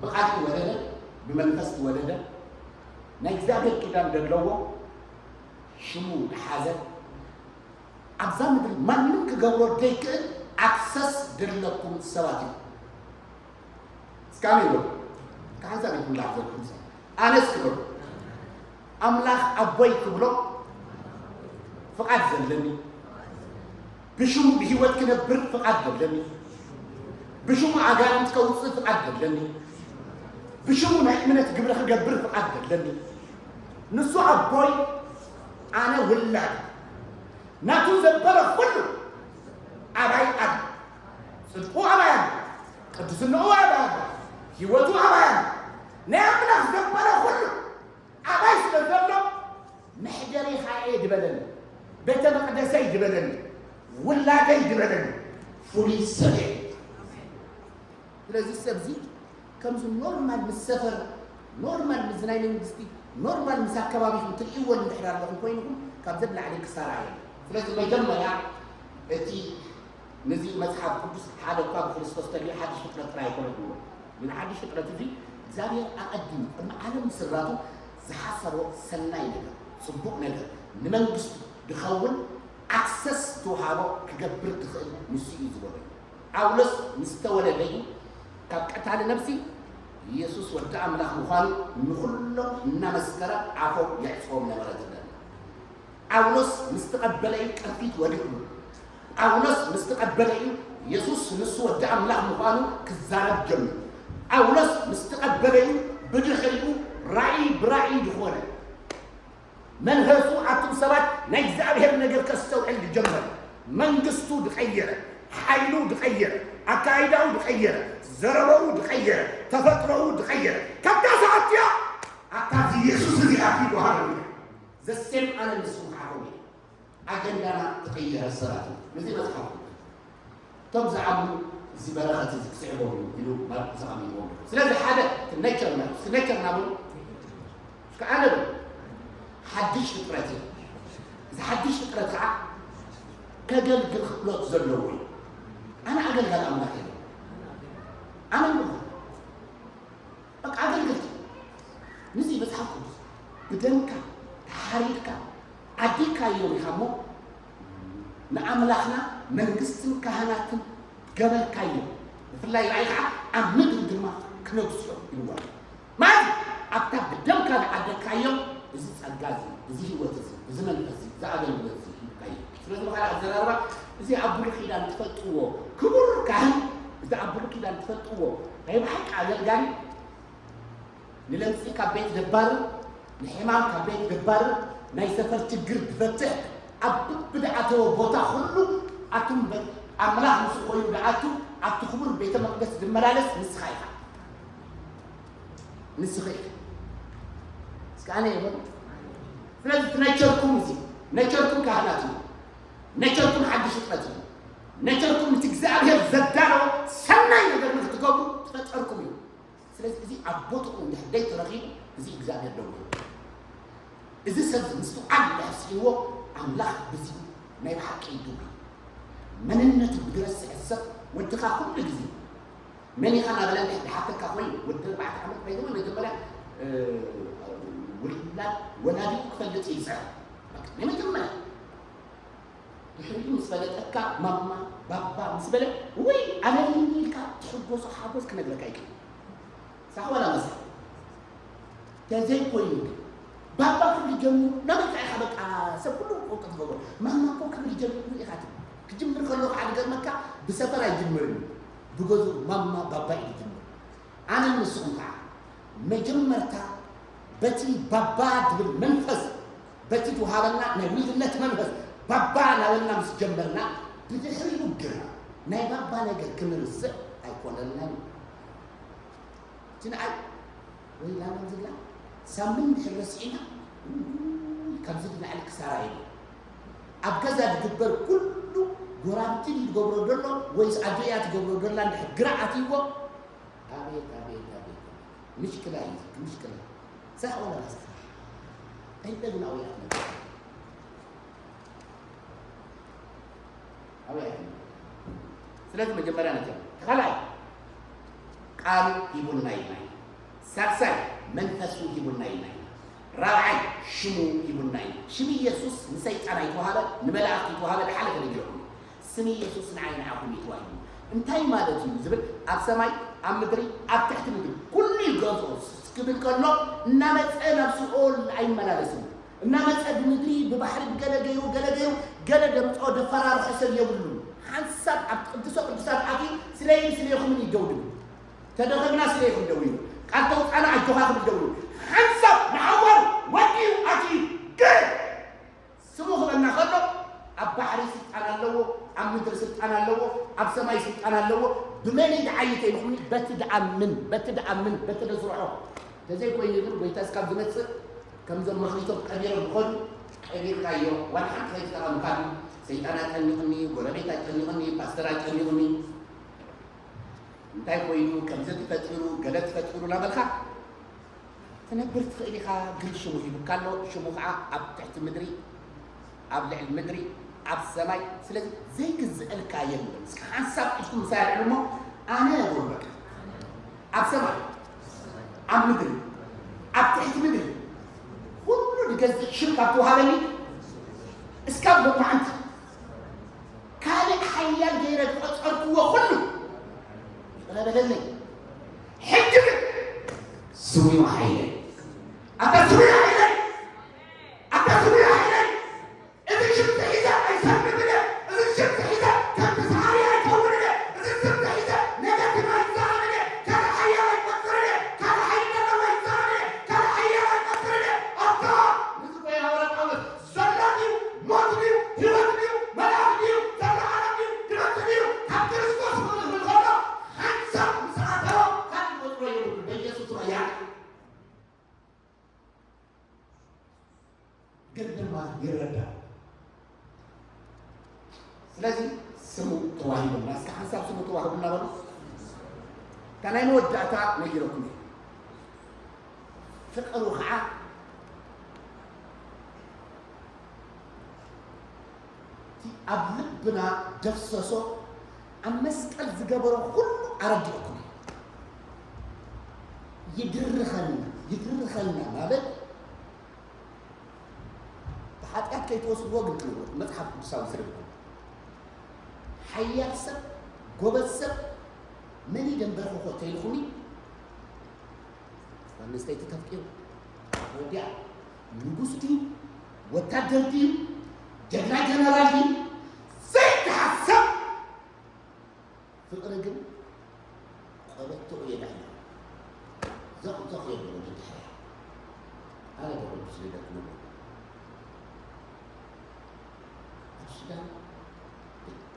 ብቓል ትወለደ፣ ብመንፈስ ትወለደ፣ ናይ እግዚኣብሔር ኪዳን ዘለዎ ሽሙ ዝሓዘ ኣብዛ ምድሪ ማንም ክገብሮ ዘይክእል ኣክሰስ ዘለኩም ሰባት እዩ። እስካሚ ይበሉ። ከሓንሳብ ይትምላዕ ዘለኩም ሰብ። ኣነስ ክብሎ ኣምላኽ ኣቦይ ክብሎ ፍቓድ ዘለኒ፣ ብሽሙ ብህይወት ክነብር ፍቓድ ዘለኒ፣ ብሽሙ ኣጋንንት ከውፅእ ፍቓድ ዘለኒ፣ ብሽሙ ናይ እምነት ግብሪ ክገብር ፍቓድ ዘለኒ። ንሱ ኣቦይ፣ ኣነ ውላድ። ናቱ ዘበለ ኩሉ ኣባይ ኣሎ። ጽድቁ ኣባይ ኣሎ። ቅድስናኡ ኣባይ ኣሎ። ህይወቱ ኣባይ ኣሎ። ናይ ኣምላኽ ዘበለ ኩሉ ኣባይ ስለ ዘሎ፣ መሕደሪኻ እየ ድበለኒ፣ ቤተ መቕደሰይ ድበለኒ፣ ውላደይ ድበለኒ፣ ፍሉይ ሰብ እየ። ስለዚ ሰብዚ ከምዚ ኖርማል ምስ ሰፈር፣ ኖርማል ምስ ናይ መንግስቲ፣ ኖርማል ምስ ኣከባቢኹም ትርእይዎ እንድሕር ኣለኹም ኮይንኹም፣ ካብ ዘድላዕሊ ክሳራ እየ። ስለዚ መጀመርያ እቲ ነዚ መጽሓፍ ቅዱስ ሓደ እኳ ብክርስቶስ ተልዩ ሓድሽ ፍጥረት ጥራይ ኣይኮነ ዝብሎ። ነዚ ሓድሽ ፍጥረት እዚ እግዚኣብሔር ኣቐዲሙ ቅድሚ ዓለም ምስራቱ ዝሓሰቦ ሰናይ ነገር፣ ጽቡቕ ነገር፣ ንመንግስቱ ዝኸውን ኣክሰስ ዝተውሃቦ ክገብር ዝኽእል ንሱ እዩ ዝበሎ እዩ። ጳውሎስ ምስ ተወለደ እዩ ካብ ቀታሊ ነፍሲ የሱስ ወዲ ኣምላኽ ምዃኑ ንኹሎም እናመስከረ ኣፎም የዕጽዎም ነበረ ዝብለና። ጳውሎስ ምስ ተቐበለ እዩ ቅርፊት ወዲቑሉ። ጳውሎስ ምስ ተቐበለ እዩ የሱስ ንሱ ወዲ ኣምላኽ ምዃኑ ክዛረብ ጀሚሩ። ጳውሎስ ምስ ተቐበለ እዩ ብድሕሪኡ ራእይ ብራእይ ዝኾነ መንፈሱ ኣቱም ሰባት ናይ እግዚኣብሔር ነገር ከስተውዕል ዝጀመረ። መንግስቱ ዝቐየረ፣ ሓይሉ ዝቐየረ፣ ኣካይዳኡ ዝቐየረ፣ ዘረበኡ ዝቐየረ፣ ተፈጥሮኡ ዝቐየረ። ካብታ ሰዓት እያ ኣታ እዚ የሱስ እዚ ኣትዩ በሃሉ። ዘሴም ኣነ ንስኹም ከዓ ከምኡ እዩ። ኣጀንዳና ተቐየረ ሰባት እዩ። ነዚ መጽሓፍ እቶም ዝኣምኑ እዚ በረኸት እዚ ክስዕቦም እዩ ኢሉ ማርቆስ ኣቐሚጥዎም። ስለዚ ሓደ እቲ ኔቸርና፣ እስኪ ኔቸርና በሉ። እስኪ ኣነ በሉ። ሓድሽ ፍጥረት እዩ። እዚ ሓድሽ ፍጥረት ከዓ ከገልግል ክእለት ዘለዎ እዩ። ኣነ ኣገልጋሊ ኣምላኽ እየ። ኣነ ንኹን በቃ ኣገልገልቲ። ምስዚ መጽሓፍ ቅዱስ ብደምካ ተሓሪድካ ዓዲግካዮም ኢኻ እሞ ንኣምላኽና መንግስትን ካህናትን ገበርካዮም፣ ብፍላይ ራእይ ከዓ ኣብ ምድሪ ድማ ክነግሱ እዮም ኢልዋ። ማለት ኣብታ ብደምካ ዝዓደግካዮም እዚ ጸጋ እዚ፣ እዚ ህይወት እዚ፣ እዚ መንፈስ እዚ፣ እዚ ኣገልግሎት እዚ ሂብካዮ። ስለዚ ብኻልእ ኣዘራርባ እዚ ኣብ ብሉይ ኪዳን ትፈልጥዎ ክቡር ካህን፣ እዚ ኣብ ብሉይ ኪዳን ትፈልጥዎ ናይ ብሓቂ ኣገልጋሊ ንለምጺ ካብ ቤት ደባርር፣ ንሕማም ካብ ቤት ደባርር፣ ናይ ሰፈር ችግር ድፈትሕ፣ ኣብ ብድኣተወ ቦታ ኩሉ ኣቱም በ-፣ ኣምላኽ ምስኡ ኮይኑ ድኣቱ ኣብቲ ክቡር ቤተ መቅደስ ድመላለስ ንስኻ ኢኻ። ንስኻ ኢኻ። እስከ ኣነ ይኹን። ስለዚ እቲ ነቸርኩም እዚ፣ ነቸርኩም ካህናት እዩ። ነቸርኩም ሓድሽ ፍጥረት እዩ። ነቸርኩም እቲ እግዚኣብሔር ዘዳለዎ ሰናይ ነገር ንክትገብሩ ተፈጠርኩም እዩ። ስለዚ እዚ ኣብ ቦትኡ እንድሕር ደይተረኺቡ እዚ እግዚኣብሔር ደው ይብል። እዚ ሰብ እዚ ምስትውዓል እንድሕር ስኢንዎ ኣምላኽ ብዚ ናይ ብሓቂ ይድጉ። መንነቱ ብዝረስዐ ሰብ ወድኻ ኩሉ ግዜ መን ኢኻ እናበለ እንድሕር ዝሓተካ ኮይኑ ወዲ ኣርባዕተ ዓመት ባይዘወ መጀመርያ እ፣ ውላድ ወላዲኡ ክፈልጥ እዩ ዝፅዕር። በቃ ናይ መጀመርያ ድሕሪኡ ምስ ፈለጠካ ማማ ባባ ምስ በለ ወይ ኣለኒ ኢልካ ትሕጎሶ ሓጎስ ክነግረካ ይክእል። ሳሕ ዋላ መስ ተዘይኮይኑ ግን ባባ ክብል ጀሚሩ ናበይ ኢኻ በቃ ሰብ ኩሉ ቆንቀ ትገብሮ ማማ እኮ ክብል ጀሚሩ ኢኻ ትብል። ክጅምር ከሎ ከዓ ዝገርመካ ብሰፈር ኣይጅምርን እዩ። ብገዝኡ ማማ ባባ እዩ ዝጅምር። ኣነ ንስኹም ከዓ መጀመርታ በቲ ባባ ዝብል መንፈስ በቲ ዝወሃበና ናይ ውልድነት መንፈስ ባባ ናበልና ምስ ጀመርና ብድሕሪኡ ግና ናይ ባባ ነገር ክንርስዕ ኣይኮነልናን እዩ። እቲ ንኣይ ወይ ላና ዝብላ ሳምን ድሕር ረሲዕና ውይ፣ ካብዚ ንላዕሊ ክሳራ የለ። ኣብ ገዛ ዝግበር ኩሉ ጎራብቲ ድዩ ዝገብሮ ዘሎ ወይስ ኣጆያ ትገብሮ ዘላ እንድሕር ግራ ኣትይዎ ኣቤት ኣቤት ኣቤት ምሽክላ እዩ ምሽክላ ሳሕ ወላ ላስታ ኣይበልና ኣውያት ነበር ኣውያት ነበር ስለዚ መጀመርያ ነበር ተኻላይ ቃሉ ሂቡና ኢልና ኢና ሳልሳይ መንፈሱ ሂቡና ኢልና ኢና ራብዓይ ሽሙ ሂቡና ኢና ሽም ኢየሱስ ንሰይጣን ኣይተዋሃበ ንመላእክቲ ተዋሃበ ዝሓለፈ ነጊረኩም ስም ኢየሱስ ንዓይ ንዓኹም እዩ ተዋሂቡ እንታይ ማለት እዩ ዝብል ኣብ ሰማይ ኣብ ምድሪ ኣብ ትሕቲ ምድሪ ኩሉ ይገዝኦ ክብል ከሎ እናመፀ ናብ ሲኦል ኣይመላለስን። እናመፀ ብምድሪ ብባሕሪ ብገለ ገይሩ ገለ ገይሩ ገለ ደምፆ ደፈራርሖ ሰብ የብሉን። ሓንሳብ ኣብ ቅዱሰ ቅዱሳት ኣትዩ ስለይን ስለይኹምን ይደውድም። ተደኸምና ስለይኹም ደው ይብል። ቃል ተውፃና ኣጆኻ ክብል ደው ይብል። ሓንሳብ ንሓዋሩ ወዲኡ ኣትዩ ግን ስሙ ክበና ከሎ ኣብ ባሕሪ ስልጣን ኣለዎ፣ ኣብ ምድሪ ስልጣን ኣለዎ፣ ኣብ ሰማይ ስልጣን ኣለዎ። ብመን እዩ ድዓይተ ኢልኹምኒ? በቲ ድኣምን፣ በቲ ድኣምን፣ በቲ ደስርሖ። ተዘይኮይኑ ግን ጎይታ እስካብ ዝመጽእ ከምዞም መኽሊቶም ቀቢሮም ዝኸዱ ቀቢርካዮ ዋላ ሓንቲ ከይተጠቐምካሉ። ሰይጣን ኣጨኒቕኒ፣ ጎረቤት ኣጨኒቕኒ፣ ፓስተር ኣጨኒቕኒ። እንታይ ኮይኑ ከምዚ ተፈጢሩ ገለ ተፈጢሩ እናበልካ ትነብር ትኽእል ኢኻ። ግን ሽሙ ሂቡካ ኣሎ። ሽሙ ከዓ ኣብ ትሕቲ ምድሪ፣ ኣብ ልዕሊ ምድሪ፣ ኣብ ሰማይ። ስለዚ ዘይግዝአልካ የለን። እስኪ ሓንሳብ ኢድኩም ምሳይ ኣልዕሉ እሞ ኣነ በሉ በቃ። ኣብ ሰማይ፣ ኣብ ምድሪ፣ ኣብ ትሕቲ ምድሪ ኩሉ ዝገዝእ ሽም ካብ ተዋሃበኒ እስካብ ሎማዓንቲ ካልእ ሓያል ገይረ ዝቆጸርክዎ ኩሉ ይቕረ በለለይ። ሕጂ ግን ስሙ እዩ ሓይለይ። ኣታ ስሙ እዩ ሓይለይ። ኣታ ስሙ እዩ ሓይለይ። እዚ ሽም ሒዘ ኣይሰምምን እየ። እዚ ሽም ሒዘ ከም ተሳዓሪ ኣይከውንን እየ። እዚ ሽም ሒዘ ኔጋቲቭ ኣይዛረብን እየ። ካልእ ሓያል ኣይቆጽርን እየ። ካልእ ሓይሊ ዘለዎ ኣይዛረብን እየ። ካልእ ሓያል ኣይቆጽርን እየ። ኣታ ነዚ እኮ እዩ ሃዋርያ ጳውሎስ ዘሎ ድዩ? ሞት ድዩ? ህይወት ድዩ? መልኣኽ ድዩ? ዘለዓለም ድዩ? ክመጽእ ድዩ? ካብ ክርስቶስ ክብል ከሎ ሓንሳብ ምስ ኣተወ ካልእ ዝቆጽሮ የብሉን። በኢየሱስ ስም እያ። ግን ድማ ይረዳ። ስለዚ ስሙ ተዋሂቡና፣ እስከ ሓንሳብ ስሙ ተዋሂቡና በሉ። እታ ናይ መወዳእታ ነጊረኩም እየ። ፍቕሩ ኸዓ እቲ ኣብ ልብና ደፍሰሶ ኣብ መስቀል ዝገበሮ ኩሉ ኣረዲእኩም እየ። ይድርኸና፣ ይድርኸና ማለት ብሓጢኣት ከይትወስድዎ ግን ክነግረኩም፣ መጽሓፍ ቅዱሳዊ ስርግኩም። ሓያል ሰብ፣ ጎበዝ ሰብ፣ መን እዩ ደንበርኽኾ ተይልኩምኒ፣ ጓል ኣንስተይቲ ተፍቂሩ፣ ወዲያ፣ ንጉስ ድዩ፣ ወታደር ድዩ፣ ጀግና ጀነራል ድዩ፣ ዘይተሓሰብ ፍቕሪ ግን ቆበትኡ የዳሕና። ዘቕዘቕ የብሉን ድሕሪያ። ኣነ ብቕዱስ ልደት ነብሎ። ኣብ ሱዳን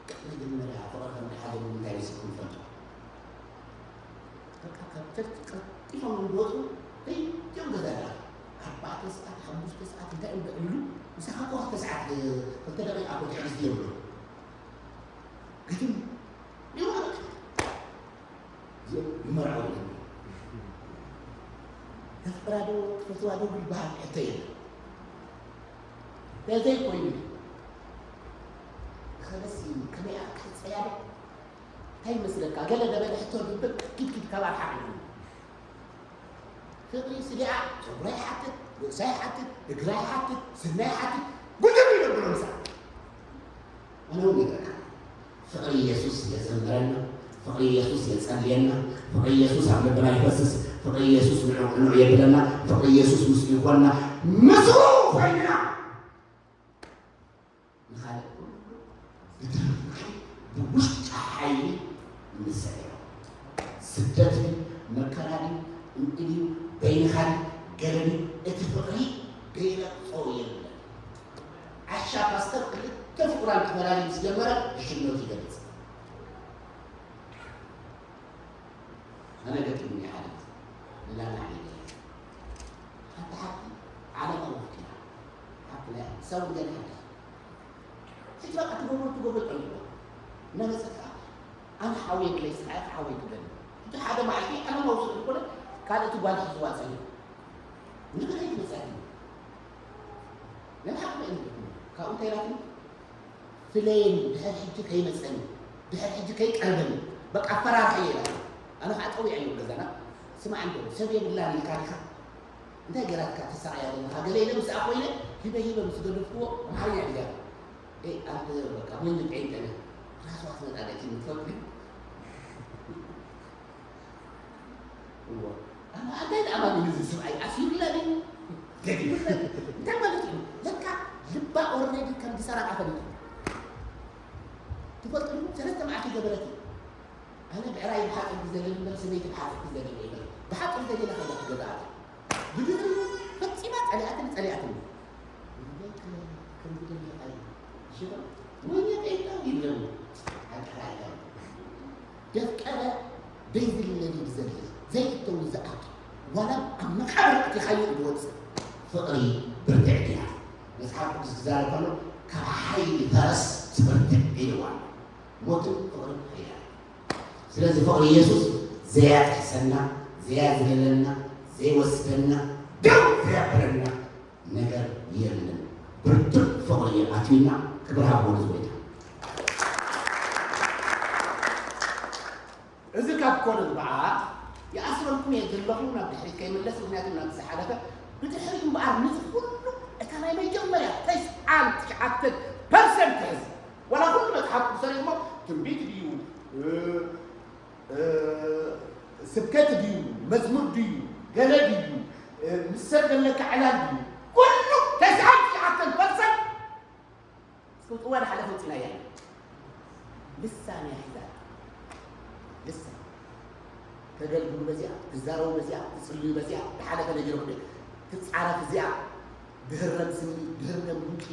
ደቂ መጀመርያ ፍቕሪ ከም ድሓዘሉ እንታይ መሲልኩም ትፈልጡ? በቃ ካብ ቸርች ቀልጢፎም ዝወፁ ደይዮም ገዛ ደኣ ኣርባዕተ ሰዓት፣ ሓሙሽተ ሰዓት እንታይ እዮም ደዕልሉ? ምሳኻ እኮ ክልተ ሰዓት፣ ክልተ ደቂቃ እኮ ትዕግስቲ የብሉን። ግድም ይመርዓው። እዚኦም ይመርዓው። ተፍቅራ ዶ ትፈትዋ ዶ ይበሃል ሕቶ የለን። ተዘይ ኮይኑ ከመሲ ከመይ ክትጸያ ዶ? እንታይ ይመስለካ? ገለ ደበለ ሕቶ ድብል ኪድ ኪድ ካብ ኣርሓቕ እዩ። ፍቕሪ ስዲኣ ጨጉራ ይሓትት፣ ርእሳ ይሓትት፣ እግራ ይሓትት፣ ስና ይሓትት፣ ጉድም ይነብሮ ምሳ። ኣነ እውን ይብለካ፣ ፍቕሪ ኢየሱስ የዘምረና፣ ፍቕሪ ኢየሱስ የጸልየና፣ ፍቕሪ ኢየሱስ ኣብ ልብና ይፈስስ፣ ፍቕሪ ኢየሱስ ንዑ ቅኑዕ የብለና፣ ፍቕሪ ኢየሱስ ምስኡ ይኾንና፣ ምስኡ ኮይንና ንኻልእ ኩሉ ብድርቂ ብውሽጢ ሓይሊ ንስዕሮ። ስደት ድዩ፣ መከራ ድዩ፣ እንቂ ድዩ፣ በይንኻ ድዩ፣ ገለ ድዩ፣ እቲ ፍቕሪ ገይረቅጾ የለን። ዓሻ ፓስተር ክልተ ፍቑራን ክፈላሊ ምስ ጀመረ ዕሽነቱ ይገልጽ። ኣነ ገጢሙኒ ሓደ ግዜ ንላና ዓሊ ሓንቲ ሓብቲ ዓለማ ወፍኪና ሓብቲ ናይ ኣዲስ ኣበባ ገለ ሓንቲ ሕጂ በቃ ትገብሮ ትገብሮ ጠሊቦ እናመፀት ከዓ ኣነ ሓወይ ክለይ ስኻ ኢኻ ሓወይ ትብለኒ። ሕጂ ሓደ መዓልቲ ዓለማ ውስድ ዝኾነ ካልእ እቲ ጓል ሒዝዋ ፀኒሑ ንግደይ ትመፅኣት እዩ። ናይ ሓቂ እዩ። ካብኡ እንታይ ኢላትኒ? ፍለየኒ፣ ድሕር ሕጂ ከይመጸኒ፣ ድሕር ሕጂ ከይቀርበኒ፣ በቃ ኣፈራርሐ እየ ኢላ። ኣነ ከዓ ጸዊዐ ኣለኹ ገዛና፣ ስማዕ እንዶ ሰብ የብላን ኢልካ ዲኻ? እንታይ ገይራትካ ተሳቕያ ዘለኻ? ገለ ኢለ ምስኣ ኮይነ ሂበ ሂበ ምስ ገደፍክዎ ኣምሓርኛ ድያ? ኤ ኣንተ በቃ ሞኝ ጴንጤ ነህ። ራሷ ትመጣለች የምትፈቅድ እዎ። ኣማ እንታይ ደኣ ማሚኑ እዚ ስብኣይ ኣሲሩላ ድዩ? ገዲፉላ ድዩ? እንታይ ማለት እዩ? ለካ ልባ ኦረዲ ከም ዝሰረቓ ፈሊጡ። ትፈልጡ ዲኹም? ሰለስተ መዓልቲ ገበረት እዩ። ኣነ ብዕራይ ብሓፂር ግዜ ለሊ እምበር ሰበይቲ ብሓፂር ግዜ ለሊ ይበል። ብሓፂር ግዜ ለሊ ከዛ ክገዛኣት። ብድሕሪኡ ፈፂማ ፀሊኣትኒ፣ ፀሊኣትኒ። ወይኔ ከም ዝደለኻ እዩ። ሽሮ ወይኔ ጴንጣ ይብለኒ። ኣንቀራሪባ። ደፍቀረ ደይዝለሊ ዝዘልል፣ ዘይእተው ዝኣቱ፣ ዋላ ኣብ መቃብር ኣእቲኻዮ ዝወፅእ። ፍቕሪ ብርትዕቲ እያ። መጽሓፍ ቅዱስ ክዛረብ ከሎ፣ ካብ ሓይሊ ፈረስ ትብርትዕ ኢልዋ። ሞትን ፍቕርን ሓይሊ ኣለዎ። ስለዚ ፍቕሪ ኢየሱስ ዘያጥሕሰና፣ ዘያዝለለና፣ ዘይወስደና፣ ደው ዘያብለና ነገር የለን። ብርቱዕ ፍቕሪ እዩ ኣትዩና። ክብሪ ሃብዎ ንዝጎይታ። እዚ ካብ ኮነ እምበኣር ይኣስረልኩም እየ ዘለኹ፣ ናብ ድሕሪት ከይምለስ፣ ምኽንያቱ ናብቲ ዝሓለፈ ብድሕሪኡ እምበኣር፣ ነዚ ኩሉ እታ ናይ መጀመርያ ተስዓን ትሽዓተን ፐርሰንት ትሕዝ። ዋላ ኩሉ መጽሓፍ ቅዱስ ሰሪሕሞ ትንቢት ድዩ፣ እ፣ እ፣ ስብከት ድዩ፣ መዝሙር ድዩ፣ ገለ ድዩ፣ እ፣ ምስ ሰብ ዘለካ ዕላል ድዩ፣ ኩሉ ተስዓን ትሽዓተን ፐርሰንት እስኪ ውፅዋ ድሓለፈ ውፂናያ። ልሳን እያ ሒዛ። ልሳን። ተገልግሉ በዚኣ፣ ትዛረቡ በዚኣ፣ ትፅልዩ በዚኣ፣ ድሓለፈ ነጊረኩም እየ። ትፃረፍ እዚኣ፣ ድህረም ስኒ፣ ድህረም ጉንጪ።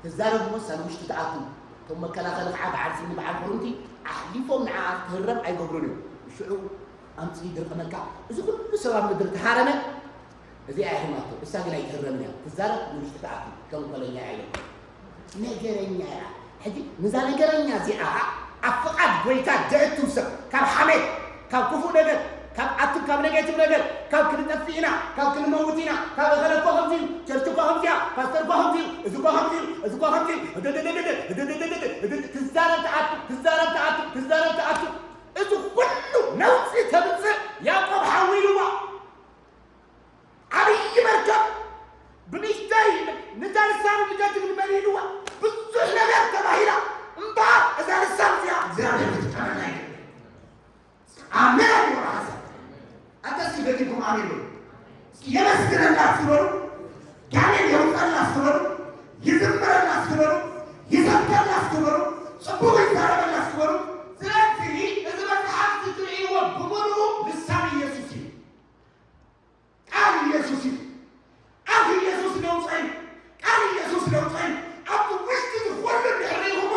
ትዛረብ እሞ ሳብ ውሽጢ ትኣቱ። እቶም መከላኸሊ ከዓ በዓል ስኒ፣ በዓል ኩርምቲ ኣሕሊፎም ንዓኣ ትህረም ኣይገብሩን እዮም። ሽዑ ኣምፅኡ ይድርቕመካ። እዚ ኩሉ ሰብ ኣብ ምድሪ ተሃረመ፣ እዚኣ እያ ሒማቶ። እሳ ግን ኣይትህረምን እያ። ትዛረብ ንውሽጢ ትኣቱ። ተንኮለኛ እያ ኢሎም። ነገረኛ እያ። ሕጂ ነዛ ነገረኛ እዚኣ ኣብ ፍቓድ ጎይታ ዘእቱ ሰብ፣ ካብ ሓሜት፣ ካብ ክፉእ ነገር፣ ካብ ኣቱም፣ ካብ ኔጌቲቭ ነገር፣ ካብ ክንጠፍእ ኢና፣ ካብ ክንመውት ኢና፣ ካብ እኸለ እኮ ከምዚ እዩ፣ ቸርች እኮ ከምዚ እያ፣ ፓስተር እኮ ከምዚ እዩ፣ እዚ እኮ ከምዚ እዩ፣ እዚ እኮ ከምዚ እዩ፣ እድድድድድ፣ እድድድድድ፣ እድድ-፣ ትዛረብ ትኣቱ፣ ትዛረብ ትኣቱ፣ ትዛረብ ትኣቱ። እዚ ኩሉ ነውፂ ተምፅእ ያዕቆብ ሓዊልዋ። ዓብዪ መርከብ ብንእሽተይ ነዛ ልሳን ንገድል መሊልዋ። ብዙሕ ነገር ተባሂላ እምበኣር እዛ ልሳን እዚኣ እግዚኣብሔር ክትጥቀመላ ይግባእ። ኣሜን ኣይበሉ ሓሳብ። ኣታ እስኪ ደጊምኩም ኣሜን በሉ። እስኪ የመስግነላ እስኪ በሉ። ጋኔን የውፀላ እስኪ በሉ። ይዝምረላ እስኪ በሉ። ይሰብከላ እስኪ በሉ። ፅቡቕ ይዛረበላ እስኪ በሉ። ስለዚ እዚ መፅሓፍ እዚ ትርእይዎ ብምሉኡ ልሳን ኢየሱስ እዩ። ቃል ኢየሱስ እዩ። ኣፍ ኢየሱስ ለውጠይ፣ ቃል ኢየሱስ ለውጠይ። ኣብቲ ውሽጢ እዚ ኩሉ እንድሕር ርኢኹሞ፣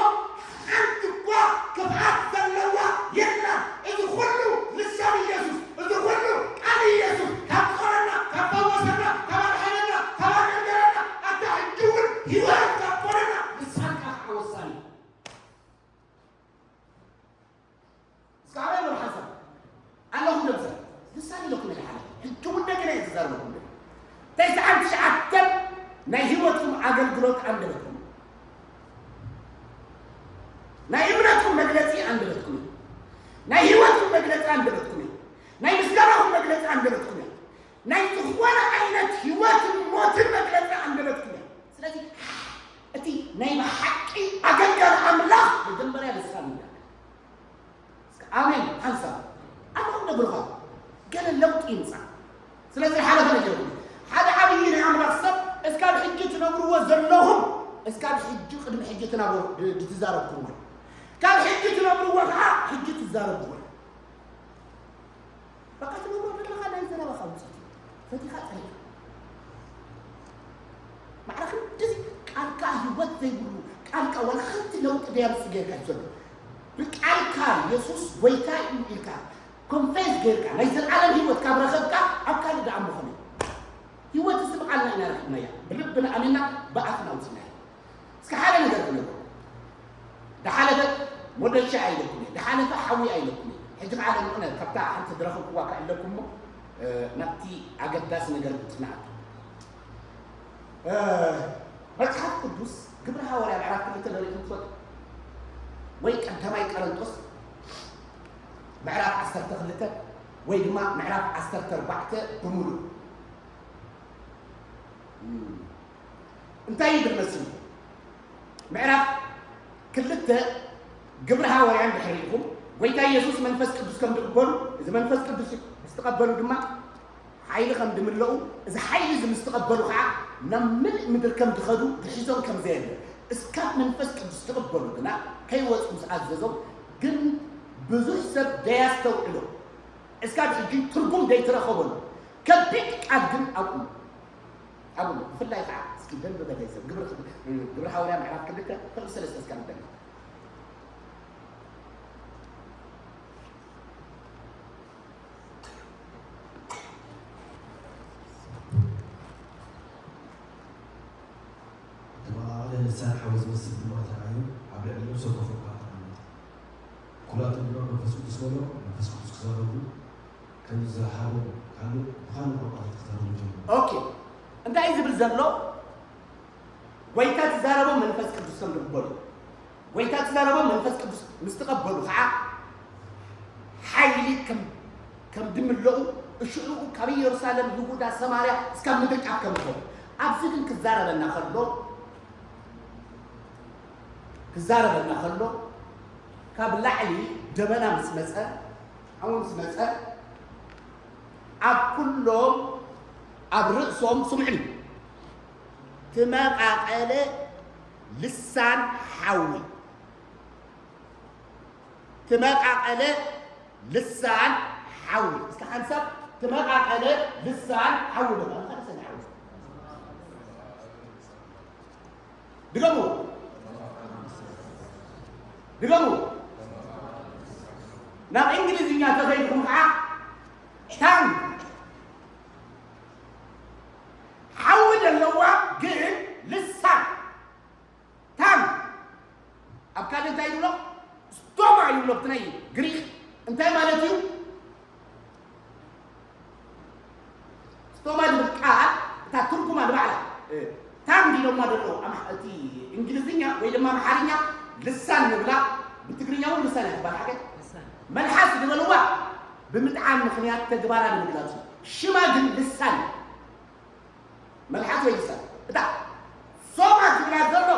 ሓንቲ እኳ ክፍኣት ዘለዋ የላን። እዚ ኩሉ ልሳን ኢየሱስ፣ እዚ ኩሉ ቃል ኢየሱስ ካብ ጾረና፣ ካብ ፈወሰና፣ ካብ ኣድሓነና፣ ካብ ኣገልገለና፣ ኣታ ሕጂ እውን ህይወት ካብ ኮነና፣ ልሳንካ ከዓ ወሳኒ እዩ። እስከ ኣበይ በሉ ሓንሳብ ኣለኹም ደምሰ ልሳን ኢለኩም ኢለ ሓለ ሕጂ እውን እንደገና እየ ዝዛረበኩም። ተስዓን ትሽዓተን ናይ ህይወትኩም ኣገልግሎት ኣንደበትኩም፣ ናይ እምነትኩም መግለጺ ኣንደበትኩም እዩ። ናይ ህይወትኩም መግለጺ ኣንደበትኩም እዩ። ናይ ምስጋናኹም መግለጺ ኣንደበትኩም እዩ። ናይ ዝኾነ ዓይነት ህይወትን ሞትን መግለጺ ኣንደበትኩም እዩ። ስለዚ እቲ ናይ ብሓቂ ኣገልጋሊ ኣምላኽ መጀመርያ ልሳን ይናገር። እስከ ኣሜን ሓንሳብ ኣለኹም ነግርኻ ገለ ለውጢ ይምጻእ። ስለዚ ሓደ ከነገርኩም ሓደ ዓብዪ ናይ ኣምላኽ ሰብ እስካብ ሕጂ ትነግርዎ ዘለኹም እስካብ ሕጂ ቅድሚ ሕጂ ትናገሩ ትዛረብኩምዎ ካብ ሕጂ ትነግርዎ ከዓ ሕጂ ትዛረብዎ በቃ ትነግሮ ዘለኻ ናይ ዘረባኻ ውፅኢት እዩ። ፈቲኻ ፅሒኻ ማዕረ ክንድዚ ቃልካ ህይወት ዘይብሉ ቃልካ ዋላ ሓንቲ ለውጢ ደያምፅእ ጌርካ እዩ ዘሎ። ብቃልካ የሱስ ጎይታ እዩ ኢልካ ኮንፌስ ጌርካ ናይ ዘለዓለም ህይወት ካብ ረኸብካ ኣብ ካልእ ደኣ ምኾነ። ህይወት እዚ ብቃልና ኢና ረኺብናያ። ብልብና ኣሚንና ብኣፍና ኣውፂናያ። እስከ ሓደ ነገር ክነግረኩም። ዝሓለፈ ሞደሻ ኣይለኩም እየ፣ ዝሓለፈ ሓዊ ኣይለኩም እየ። ሕጂ ከዓ ለምቕነ ካብታ ሓንቲ ዝረኸብኩዋ ክዕለኩም እሞ ናብቲ ኣገዳሲ ነገር ክንኣቱ። መጽሓፍ ቅዱስ ግብሪ ሃዋርያ ምዕራፍ ክልተ ንሪኢኹም ትፈልጡ ወይ ቀዳማይ ቀረንጦስ ምዕራፍ ዓሰርተ ክልተ ወይ ድማ ምዕራፍ ዓሰርተ ኣርባዕተ ብምሉእ እንታይ ይብል መሲልኩም? ምዕራፍ ክልተ ግብሪ ሃዋርያ እንድሕር ርኢኹም ጎይታ ኢየሱስ መንፈስ ቅዱስ ከም ዝቕበሉ፣ እዚ መንፈስ ቅዱስ ምስ ተቐበሉ ድማ ሓይሊ ከም ዝምለኡ፣ እዚ ሓይሊ እዚ ምስ ተቐበሉ ከዓ ናብ ምልእ ምድሪ ከም ዝኸዱ፣ ዝሒዞም ከም ዘየለ፣ እስካብ መንፈስ ቅዱስ ትቕበሉ ግና ከይወፁ ምስ ኣዘዞም ግን ብዙሕ ሰብ ደያስተውዕሎ፣ እስካብ ሕጂ ትርጉም ደይትረኸበሉ ከቢድ ቃል ግን ኣብኡ ኣብኡ ብፍላይ ከዓ እስኪ ደንብ በገንዘብ ግብሪ ግብሪ ሓዋርያ ምዕራፍ ክልተ ፍቕዲ ሰለስተ እስካ ንደንብ። ተመቓቐለ ልሳን ሓዊ ዝመስል ድማ ተራእዩ፣ ኣብ ልዕሊኦም ሰኮፎም ከዓ ተቐመጠ። ኩላቶም ድማ መንፈስ ቅዱስ መሊኦም፣ መንፈስ ቅዱስ ክዛረቡ ከም ዝሃቦም ካልእ ብኻልእ ቋንቋታት ክዛረቡ ጀመሩ። ኦኬ፣ እንታይ እዩ ዝብል ዘሎ? ጎይታ ትዛረቦ መንፈስ ቅዱስ ከም ዝቕበሉ፣ ጎይታ ትዛረቦ መንፈስ ቅዱስ ምስ ተቐበሉ ከዓ ሓይሊ ከም ከም ድምለኡ እሽዑ ካብ ኢየሩሳሌም ይሁዳ ሰማርያ እስካብ ምድሪ ጫፍ ከም ዝኾኑ ኣብዚ ግን ክዛረበና ከሎ ክዛረበና ከሎ ካብ ላዕሊ ደበና ምስ መፀ ሓዊ ምስ መፀ ኣብ ኩሎም ኣብ ርእሶም ስምዑኒ ትመቃቀለ ልሳን ሓዊ ትመቃቀለ ልሳን ሓዊ እስከ ሓንሳብ ትመቃቀለ ልሳን ሓዊ በል ኣንታ ልሳን ሓዊ ድገሙ ድገሙ ናብ እንግሊዝኛ ተኸይድኩም ከዓ ታንግ ሓዊ ዘለዋ ግን ልሳን ታንግ ኣብ ካልእ እንታይ ይብሎ ስቶማ ይብሎ ብትናይ ግሪክ እንታይ ማለት እዩ ስቶማ ዝብል ቃል እታ ትርጉማ ንባዕላ ታንግ ኢሎማ ዘሎ እቲ እንግሊዝኛ ወይ ድማ ኣምሓርኛ ልሳን ንብላ ብትግርኛ እውን ልሳን እያ ትባል ሓገ መልሓስ ዝበልዋ ብምጥዓም ምክንያት ተግባራ ንምግላፅ ሽማ ግን ልሳን መልሓስ ወይ ልሳን እታ ሶማ ዝብላ ዘሎ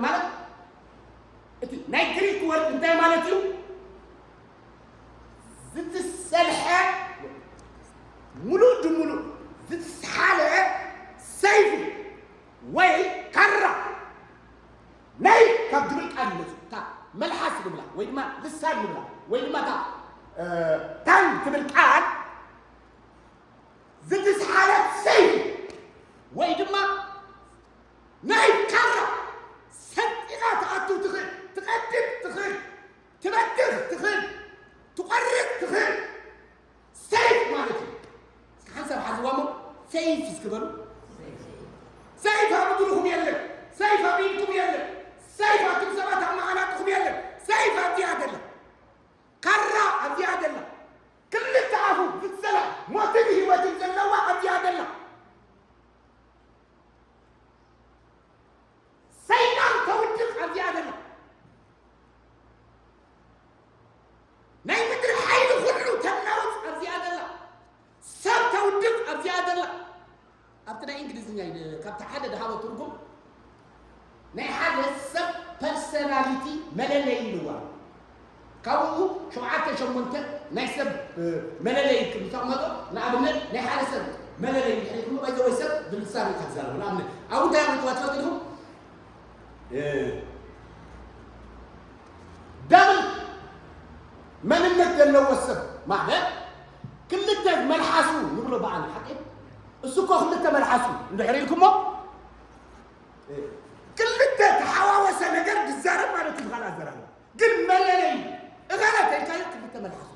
ማለት እቲ ናይ ግሪክ ወርድ እንታይ ማለት እዩ ዝተሰልሐ ሙሉእ ድሙሉእ ዝተስሓለ ሰይፊ ወይ ካራ ናይ ካብ ዝብል ቃል ይመፁ እታ መልሓስ ንብላ ወይ ድማ ልሳን ንብላ ወይ ድማ እታ ታን ትብል ቃል ዝተስሓለት ሰይፊ ወይ ድማ ናይ ካራ ሰንጢቓ ትኣቱ ትኽእል ትቐድድ ትኽእል ትበትር ትኽእል ትቆርጥ ትኽእል ሰይፍ ማለት እዩ። እስኪ ሓንሳብ ሓዝዋ እሞ ሰይፍ እስኪ በሉ። ሰይፍ ኣብ እግርኹም የለን፣ ሰይፍ ኣብ ኢድኩም የለን፣ ሰይፍ ኣቱም ሰባት ኣብ መዓናጥኹም የለን። ሰይፍ ኣብዚኣ ደላ፣ ካራ ኣብዚኣ ደላ፣ ክልተ ኣፉ ዝትዘላ ሞትን ህይወትን ዘለዋ ኣብዚኣ ደላ። ሰይጣን ተውድቕ ኣብዚኣ ደላ። ናይ ምድሪ ሓይሊ ኩሉ ተናውፅ ኣብዚኣ ደላ። ሰብ ተውድቕ ኣብዚኣ ደላ። ኣብቲ ናይ እንግሊዝኛ ካብቲ ሓደ ድሃቦ ትርጉም ናይ ሓደ ሰብ ፐርሰናሊቲ መለለይ ኢልዋ ካብኡ ሸውዓተ ሸሞንተ ናይ ሰብ መለለይ ክተቕመጦ ንኣብነት ናይ ሓደ ሰብ መለለይ ድሕሪትሞ ባይዘወይ ሰብ ብልሳን እዩ ዝዛረብ ንኣብነት ኣብኡ እንታይ ኣመጥዋ ትፈልጡ ዲኹም ዳብል መንነት ዘለዎ ሰብ ማለት ክልተ መልሓሱ ንብሎ በዓል ሓቂ እሱ እኮ ክልተ መልሓሱ እንድሕር ኢልኩሞ ክልተ ተሓዋወሰ ነገር ዝዛረብ ማለት እዩ ብካል ኣዘራርባ ግን መለለይ እኸለ ተልካዮ ክልተ መልሓሱ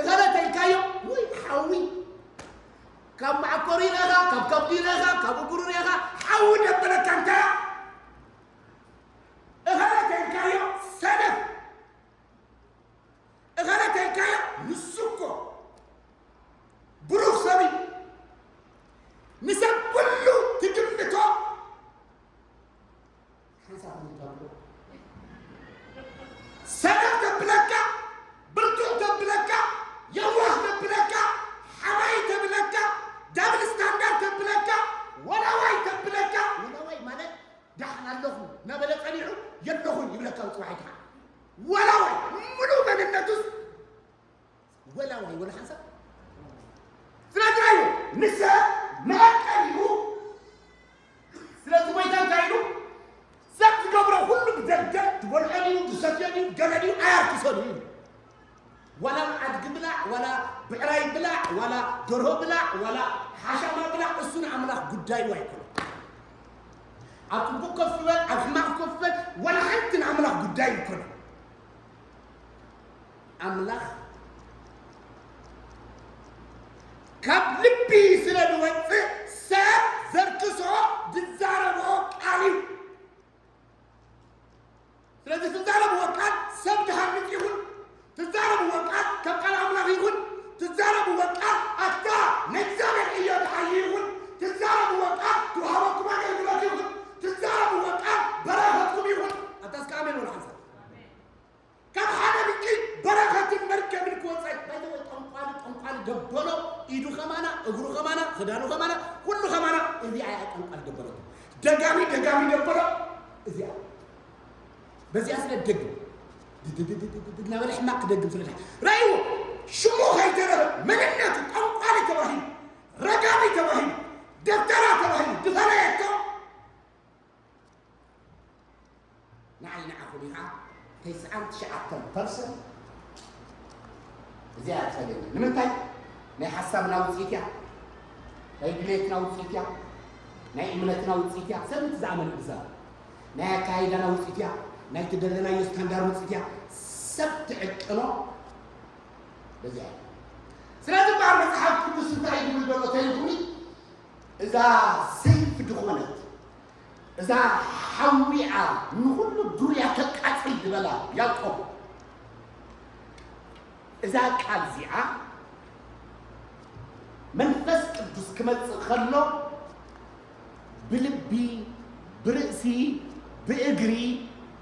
እኸለ ተልካዮ ውይ ሓዊ ካብ መዓኮሩ ይረኻ ካብ ከብዱ ይረኻ ካብ እግሩ ይረኻ ሓዊ ደበለካ እንታያ እኸለ ተልካዮ ሰነፍ እኸለ ተልካዮ ንሱ እኮ ብሩኽ ሰብ እዩ ንሰብ ኩሉ ትግምቶ ሓንሳብ ንግባብሎ ሰነፍ ተብለካ ብርቱዕ ተብለካ የዋህ ተብለካ ሓማይ ተብለካ ዳብል ስታንዳርድ ተብለካ ወላዋይ ተብለካ ወላዋይ ማለት ዳሕና ኣለኹ እናበለ ጸኒሑ የለኹን ይብለካ ብጽባሒትኻ ወላዋይ፣ ሙሉእ መንነቱስ ወላዋይ፣ ወላ ሓንሳብ። ስለዚ እዩ ንሰብ መዕቀቢኡ። ስለዚ ጎይታ እንታይ ኢሉ? ሰብ ዝገብሮ ኩሉ ብደገ፣ ትበልዖ ድዩ፣ ትሰትዮ ድዩ፣ ገለ ድዩ፣ ኣያርክሶ ድዩ ኢሉ። ዋላ ኣድጊ ብላዕ፣ ዋላ ብዕራይ ብላዕ፣ ዋላ ደርሆ ብላዕ፣ ዋላ ሓሻማ ብላዕ፣ እሱ ንኣምላኽ ጉዳዩ ኣይኮነን። ኣብ ጽቡቕ ኮፍ በል፣ ኣብ ሕማቕ ኮፍ በል፣ ዋላ ሓንቲ ንኣምላኽ ጉዳዩ ኣይኮነን። ኣምላኽ ካብ ልቢ ስለ ዝወጽእ ሰብ ዘርክሶ ዝዛረቦ ቃል እዩ። ስለዚ ትዛረብዎ ቃል ሰብ ድሃንጽ ይኹን፣ ትዛረብዎ ቃል ከም ቃል ኣምላኽ ይኹን፣ ትዛረብዎ ቃል ኣታ ንእግዚኣብሔር ዕዮ ትሓይ ይኹን፣ ትዛረብዎ ቃል ትውሃበኩም ኣገልግሎት ይኹን፣ ትዛረብዎ ቃል በረኸትኩም ይኹን። ኣታ እስከ ኣሜን በሉ ሓንሳብ። ካብ ሓደ ምንጪ በረኸትን መርከብን ክወጽእ። ባይዘወይ ጠንቋሊ፣ ጠንቋሊ ደበሎ፣ ኢዱ ከማና፣ እግሩ ከማና፣ ክዳኑ ከማና፣ ኩሉ ከማና። እዚኣ እያ ጠንቋሊ ደበሎ። ደጋሚ፣ ደጋሚ ደበሎ እዚኣ። በዚኣ ስለ ትደግም፣ ድድድድድድ እናበለ ሕማቕ ክደግም ስለ ድሓ-፣ ራእይዎ፣ ሽሙ ከይተረፈ፣ መንነቱ ጠንቋሊ ተባሂሉ፣ ረጋሚ ተባሂሉ፣ ደብተራ ተባሂሉ፣ ድፈለየቶ። ንዓይ ንዓኹም ኢኻ ተስዓን ትሽዓተን ፐርሰንት እዚኣ ትፈልየና። ንምንታይ? ናይ ሓሳብና ውፅኢት እያ፣ ናይ ድሌትና ውፅኢት እያ፣ ናይ እምነትና ውፅኢት እያ። ሰብ እቲ ዝኣመነ ብዛብ ናይ ኣካይዳና ውፅኢት እያ፣ ናይ ትደለናዮ ስታንዳር ውፅኢት እያ። ሰብ ትዕቅኖ በዚኣ እያ። ስለዚ እምበኣር መፅሓፍ ቅዱስ እንታይ ይብል ዘሎ ተይልኩኒ? እዛ ሰይፍ ዝኾነት፣ እዛ ሓዊኣ ንኹሉ ዱርያ ተቃጽል ዝበላ ያዕቆብ፣ እዛ ቃል እዚኣ መንፈስ ቅዱስ ክመጽእ ከሎ ብልቢ፣ ብርእሲ፣ ብእግሪ፣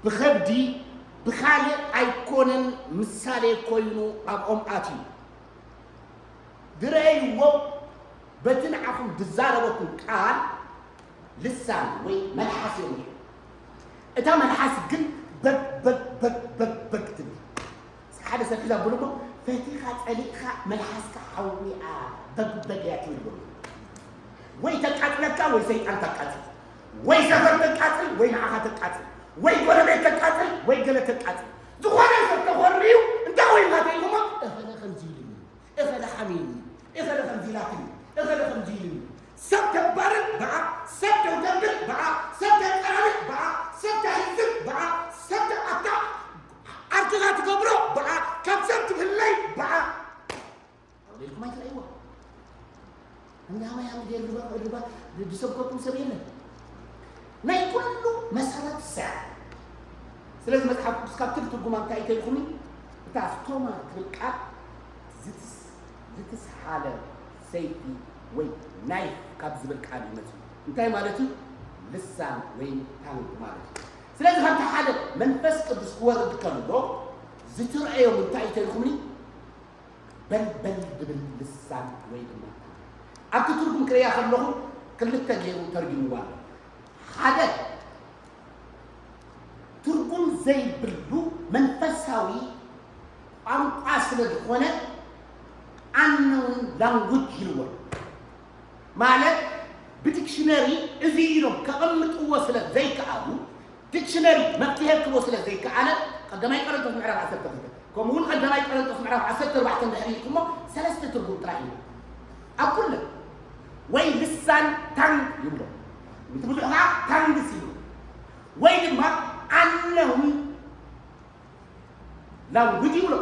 ብኸብዲ፣ ብኻልእ ኣይኮነን፣ ምሳሌ ኮይኑ ኣብኦም ኣትዩ። ዝረኣይዎ በቲ ንዓኹም ዝዛረበኩም ቃል ልሳን ወይ መልሓስ እዮም። እታ መልሓስ ግን በግ በግ በግ በግ በግ ትብል። እስኪ ሓደ ሰብ ሒዛ ብሎ እሞ ፈቲኻ ጸሊእኻ መልሓስካ ሓዊኣ በግ በግ እያ ትብል ብሎ። ወይ ተቃጥለካ ወይ ሰይጣን ተቃጽል፣ ወይ ሰፈር ተቃጽል ወይ ንዓኻ ተቃጽል፣ ወይ ጎረቤት ተቃጽል ወይ ገለ ተቃጽል። ዝኾነ ሰብ ተኾርዩ እንታይ ወይ ማተይኩሞ እኸለ ከምዚ ኢሉኒ፣ እኸለ ሓሚኒ፣ እኸለ ከምዚ ኢላትኒ፣ እኸለ ከምዚ ኢሉኒ። ሰብ ተባርር ብዓ፣ ሰብ ደው ተብል ብዓ፣ ሰብ ተጠራርግ ብዓ፣ ሰብ ተሕዝብ ብዓ፣ ሰብ ተኣታ ዓርክኻ ትገብሮ ብዓ፣ ካብ ሰብ ትፍለይ ብዓ። ኣውሊልኩም ኣይትረእይዎ። እንዳባይ ኣብ ገይር ዝባ ዝባ ዝሰብከኩም ሰብ የለን። ናይ ኩሉ መሰረት ሰብ። ስለዚ መጽሓፍ ቅዱስ ካብ ትብል ትርጉማ እንታይ ተይልኩምኒ? እታ ስቶማ ትብል ቃል ዝትስ-፣ ዝትስሓለ ሰይፊ ወይ ናይፍ ካብ ዝብል ቃል እዩ መጽኡ። እንታይ ማለት እዩ? ልሳን ወይ ታንግ ማለት እዩ። ስለዚ ከምቲ ሓደ መንፈስ ቅዱስ ክወርድ ከሎ ዝትረአዮም እንታይ እዩ ተይልኩምኒ? በልበል ዝብል ልሳን ወይ ድማ ታንግ። ኣብቲ ትርጉም ክርእያ ከለኹ ክልተ ገይሩ ተርጊምዋ ኣሎ። ሓደ ትርጉም ዘይብሉ መንፈሳዊ ቋንቋ ስለ ዝኾነ ኣነውን ላንጉጅ ይልዎ። ማለት ብዲክሽነሪ እዚ ኢሎም ከቐምጥዎ ስለ ዘይከኣሉ፣ ዲክሽነሪ መፍትሄ ክቦ ስለ ዘይከኣለ፣ ቀዳማይ ቆረንቶስ ምዕራፍ ዓሰርተ ክልተ፣ ከምኡ እውን ቀዳማይ ቆረንቶስ ምዕራፍ ዓሰርተ ኣርባዕተ እንድሕር ኢልኩሞ፣ ሰለስተ ትርጉም ጥራይ እዩ። ኣብ ኩለን ወይ ልሳን ታንግ ይብሎ፣ እቲ ብዙሕ ከዓ ታንግስ ይብሎ፣ ወይ ድማ ኣነውን ላንጉጅ ይብሎ፣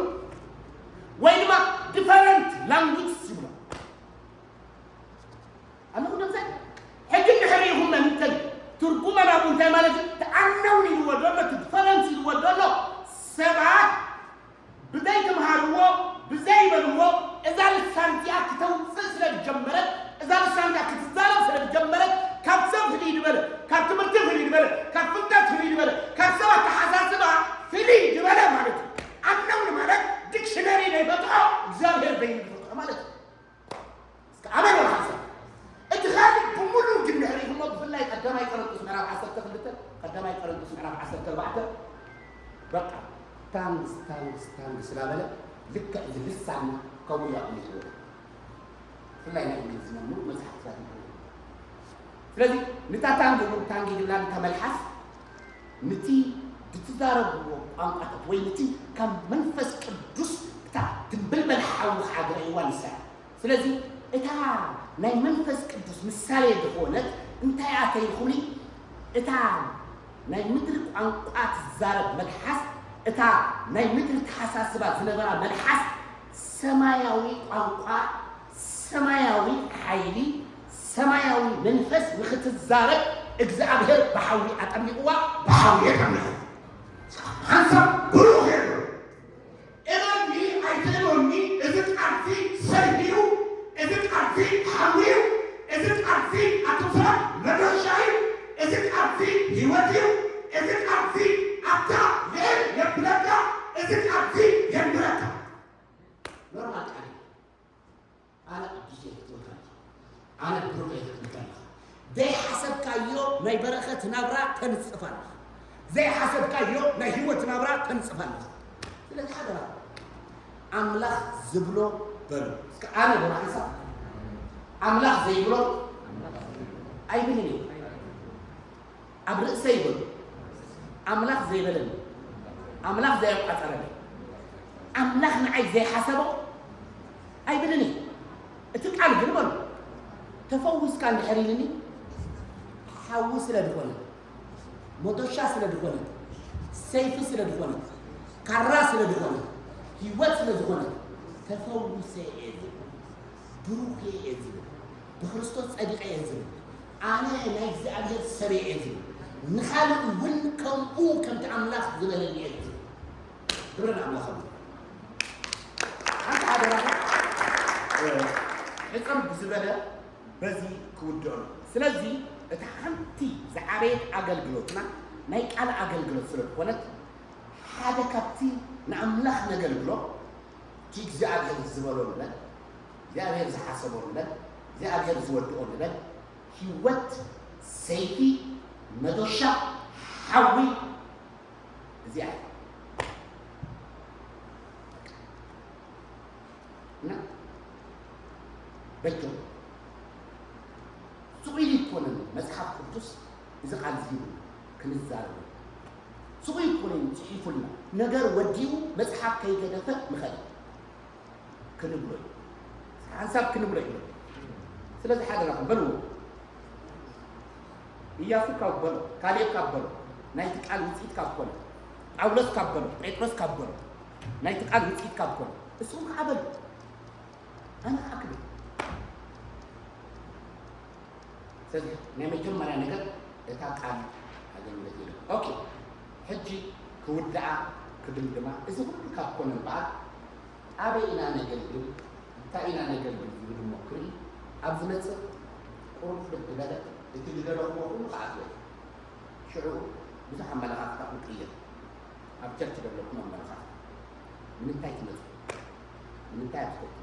ወይ ድማ ዲፈረንት ላንጉጅስ ይብሎ። ኣነ ኩሎም ሰብ ሕጂ እንድሕር ኢኹም መምተን ትርጉመ ናብኡ እንታይ ማለት እዩ? እቲ ኣነውን ኢልዎ ዘሎ፣ እቲ ዲፈረንስ ኢልዎ ዘሎ፣ ሰባት ብዘይተምሃርዎ፣ ብዘይበልዎ፣ እዛ ልሳን እዚኣ ክተውፅእ ስለ ዝጀመረት፣ እዛ ልሳን እዚኣ ክትዛረብ ስለ ዝጀመረት፣ ካብ ሰብ ፍልይ ዝበለ፣ ካብ ትምህርቲ ፍልይ ዝበለ፣ ካብ ፍልጠት ፍልይ ዝበለ፣ ካብ ሰብ ኣተሓሳስባ ፍልይ ዝበለ ማለት እዩ። ኣነውን ማለት ዲክሽነሪ ዘይፈጥሮ እግዚኣብሔር በይኑ ዝፈጥሮ ማለት እዩ። እስከ ኣሜን በሉ ሓንሳብ። እቲ ካልእ ብምሉኡ ግን ድሕሪ ኢኹሞ፣ ብፍላይ ቀዳማይ ቆረንቶስ ምዕራፍ ዓሰርተ ክልተ፣ ቀዳማይ ቆረንቶስ ምዕራፍ ዓሰርተ ኣርባዕተ፣ በቃ ታንግስ ታንግስ ታንግስ እናበለ ልክዕ እዚ ልሳንና ከምኡ እዩ ኣቕሚጥዎ። ብፍላይ ናይ እንግሊዝኛ ምሉእ መጽሓፍትታት ይንብብ። ስለዚ ንታ ታንግ እውን ታንግ ይብላ፣ ንታ መልሓስ፣ ንቲ ድትዛረብዎ ቋንቋታት ወይ ንቲ ካብ መንፈስ ቅዱስ እታ ድምብልበል ሓዊ ከዓ ዝረእይዋ ንሳ እያ። ስለዚ እታ ናይ መንፈስ ቅዱስ ምሳሌ ዝኾነት እንታይ እያ ተይልኩኒ? እታ ናይ ምድሪ ቋንቋ ትዛረብ መልሓስ፣ እታ ናይ ምድሪ ተሓሳስባ ዝነበራ መልሓስ ሰማያዊ ቋንቋ፣ ሰማያዊ ሓይሊ፣ ሰማያዊ መንፈስ ንኽትዛረብ እግዚኣብሔር ብሓዊ ኣጠሚቕዋ፣ ብሓዊ ኣጠሚቑ። ሓንሳብ ብሩኽ የሉ። እመኒ ኣይትእመኒ፣ እዚ ቃልሲ ሰይፊ እዩ፣ እዚ ቃልሲ ሓዊ እዩ፣ እዚ ቃልሲ ኣቱም ሰባት መገሻ እዩ፣ እዚ ቃልሲ ህይወት እዩ፣ እዚ ቃልሲ ኣብታ ልዕል የብለካ፣ እዚ ቃልሲ የንብረካ። ኖርማል ቃል እዩ። ኣነ ቅዱስ እየ ክትብል ከለኻ፣ ኣነ ብሩኽ እየ ክትብል ከለኻ፣ ዘይሓሰብካዮ ናይ በረኸት ናብራ ተንጽፍ ኣለኻ። ዘይሓሰብካዮ ናይ ህይወት ናብራ ተንጽፍ ኣለኻ። ስለዚ ሓደራ፣ ኣምላኽ ዝብሎ በሉ። እስከ ኣነ በሉ ሓንሳብ። ኣምላኽ ዘይብሎ ኣይብልን እዩ። ኣብ ርእሰይ በሉ። ኣምላኽ ዘይበለኒ፣ ኣምላኽ ዘየቋጸረኒ፣ ኣምላኽ ንዓይ ዘይሓሰቦ ኣይብልን እዩ። እቲ ቃል ግን በሉ፣ ተፈዊስካ እንድሕር ኢልኒ፣ ሓዊ ስለ ዝኾነ፣ መዶሻ ስለ ዝኾነ፣ ሰይፊ ስለ ዝኾነ፣ ካራ ስለ ዝኾነ፣ ህይወት ስለ ዝኾነ፣ ተፈዊሰ እየ ዝብል፣ ብሩኽ እየ ዝብል፣ ብክርስቶስ ጸዲቐ እየ ዝብል፣ ኣነ ናይ እግዚኣብሔር ሰብ እየ ዝብል፣ ንኻልእ እውን ከምኡ ከምቲ ኣምላኽ ዝበለኒ እየ ዝብል። ክብሪ ንኣምላኽ ይኹን። ሓንቲ ሓደራ፣ እ፣ ሕጽር ብዝበለ በዚ ክውድኦ ነው። ስለዚ እታ ሓንቲ ዝዓበየት ኣገልግሎትና ናይ ቃል ኣገልግሎት ስለ ዝኾነት፣ ሓደ ካብቲ ንኣምላኽ ነገልግሎ፣ እቲ እግዚኣብሔር ዝበሎ ንበል፣ እግዚኣብሔር ዝሓሰቦ ንበል፣ እግዚኣብሔር ዝወድኦ ንበል፣ ህይወት፣ ሰይፊ፣ መዶሻ፣ ሓዊ፣ እዚኣ እያ። እና በጆ፣ ስቕ ኢሉ ኣይኮነን መጽሓፍ ቅዱስ እዚ ቃል እዚ ሂቡ ክንዛረብ። ስቕ ኢሉ ኣይኮነን ጽሒፉልና። ነገር ወዲኡ መጽሓፍ ከይገደፈ ምኸደ ክንብሎ እዩ። ሓንሳብ ክንብሎ እዩ። ስለዚ ሓደራኹም በልዎ። ኢያሱ ካብ በሎ፣ ካሌብ ካብ በሎ፣ ናይቲ ቃል ውጽኢት ካብ ኮነ፣ ጳውሎስ ካብ በሎ፣ ጴጥሮስ ካብ በሎ፣ ናይቲ ቃል ውጽኢት ካብ ኮነ፣ ንስኹም ከኣ በሉ። ኣነ ከኣ ክብል። ስለዚ ናይ መጀመርያ ነገር እታ ቃል ኣገልግሎት የለ። ኦኬ፣ ሕጂ ክውድኣ ክብል ድማ፣ እዚ ኩሉ ካብ ኮነ እምበኣር፣ ኣበይ ኢና ነገልግል፣ እንታይ ኢና ነገልግል ዝብል እሞ ክርኢ ኣብ ዝመጽእ ቁሩብ ፍልጥ ዝበለ፣ እቲ ዝደለኹዎ ኩሉ ክኣትዎ እዩ። ሽዑ ብዙሕ ኣመለኻኽታ ክንቅይር፣ ኣብ ቸርች ዘለኩም ኣመለኻኽታ። ንምንታይ ትመጹ? ንምንታይ ኣብ ስፖርት?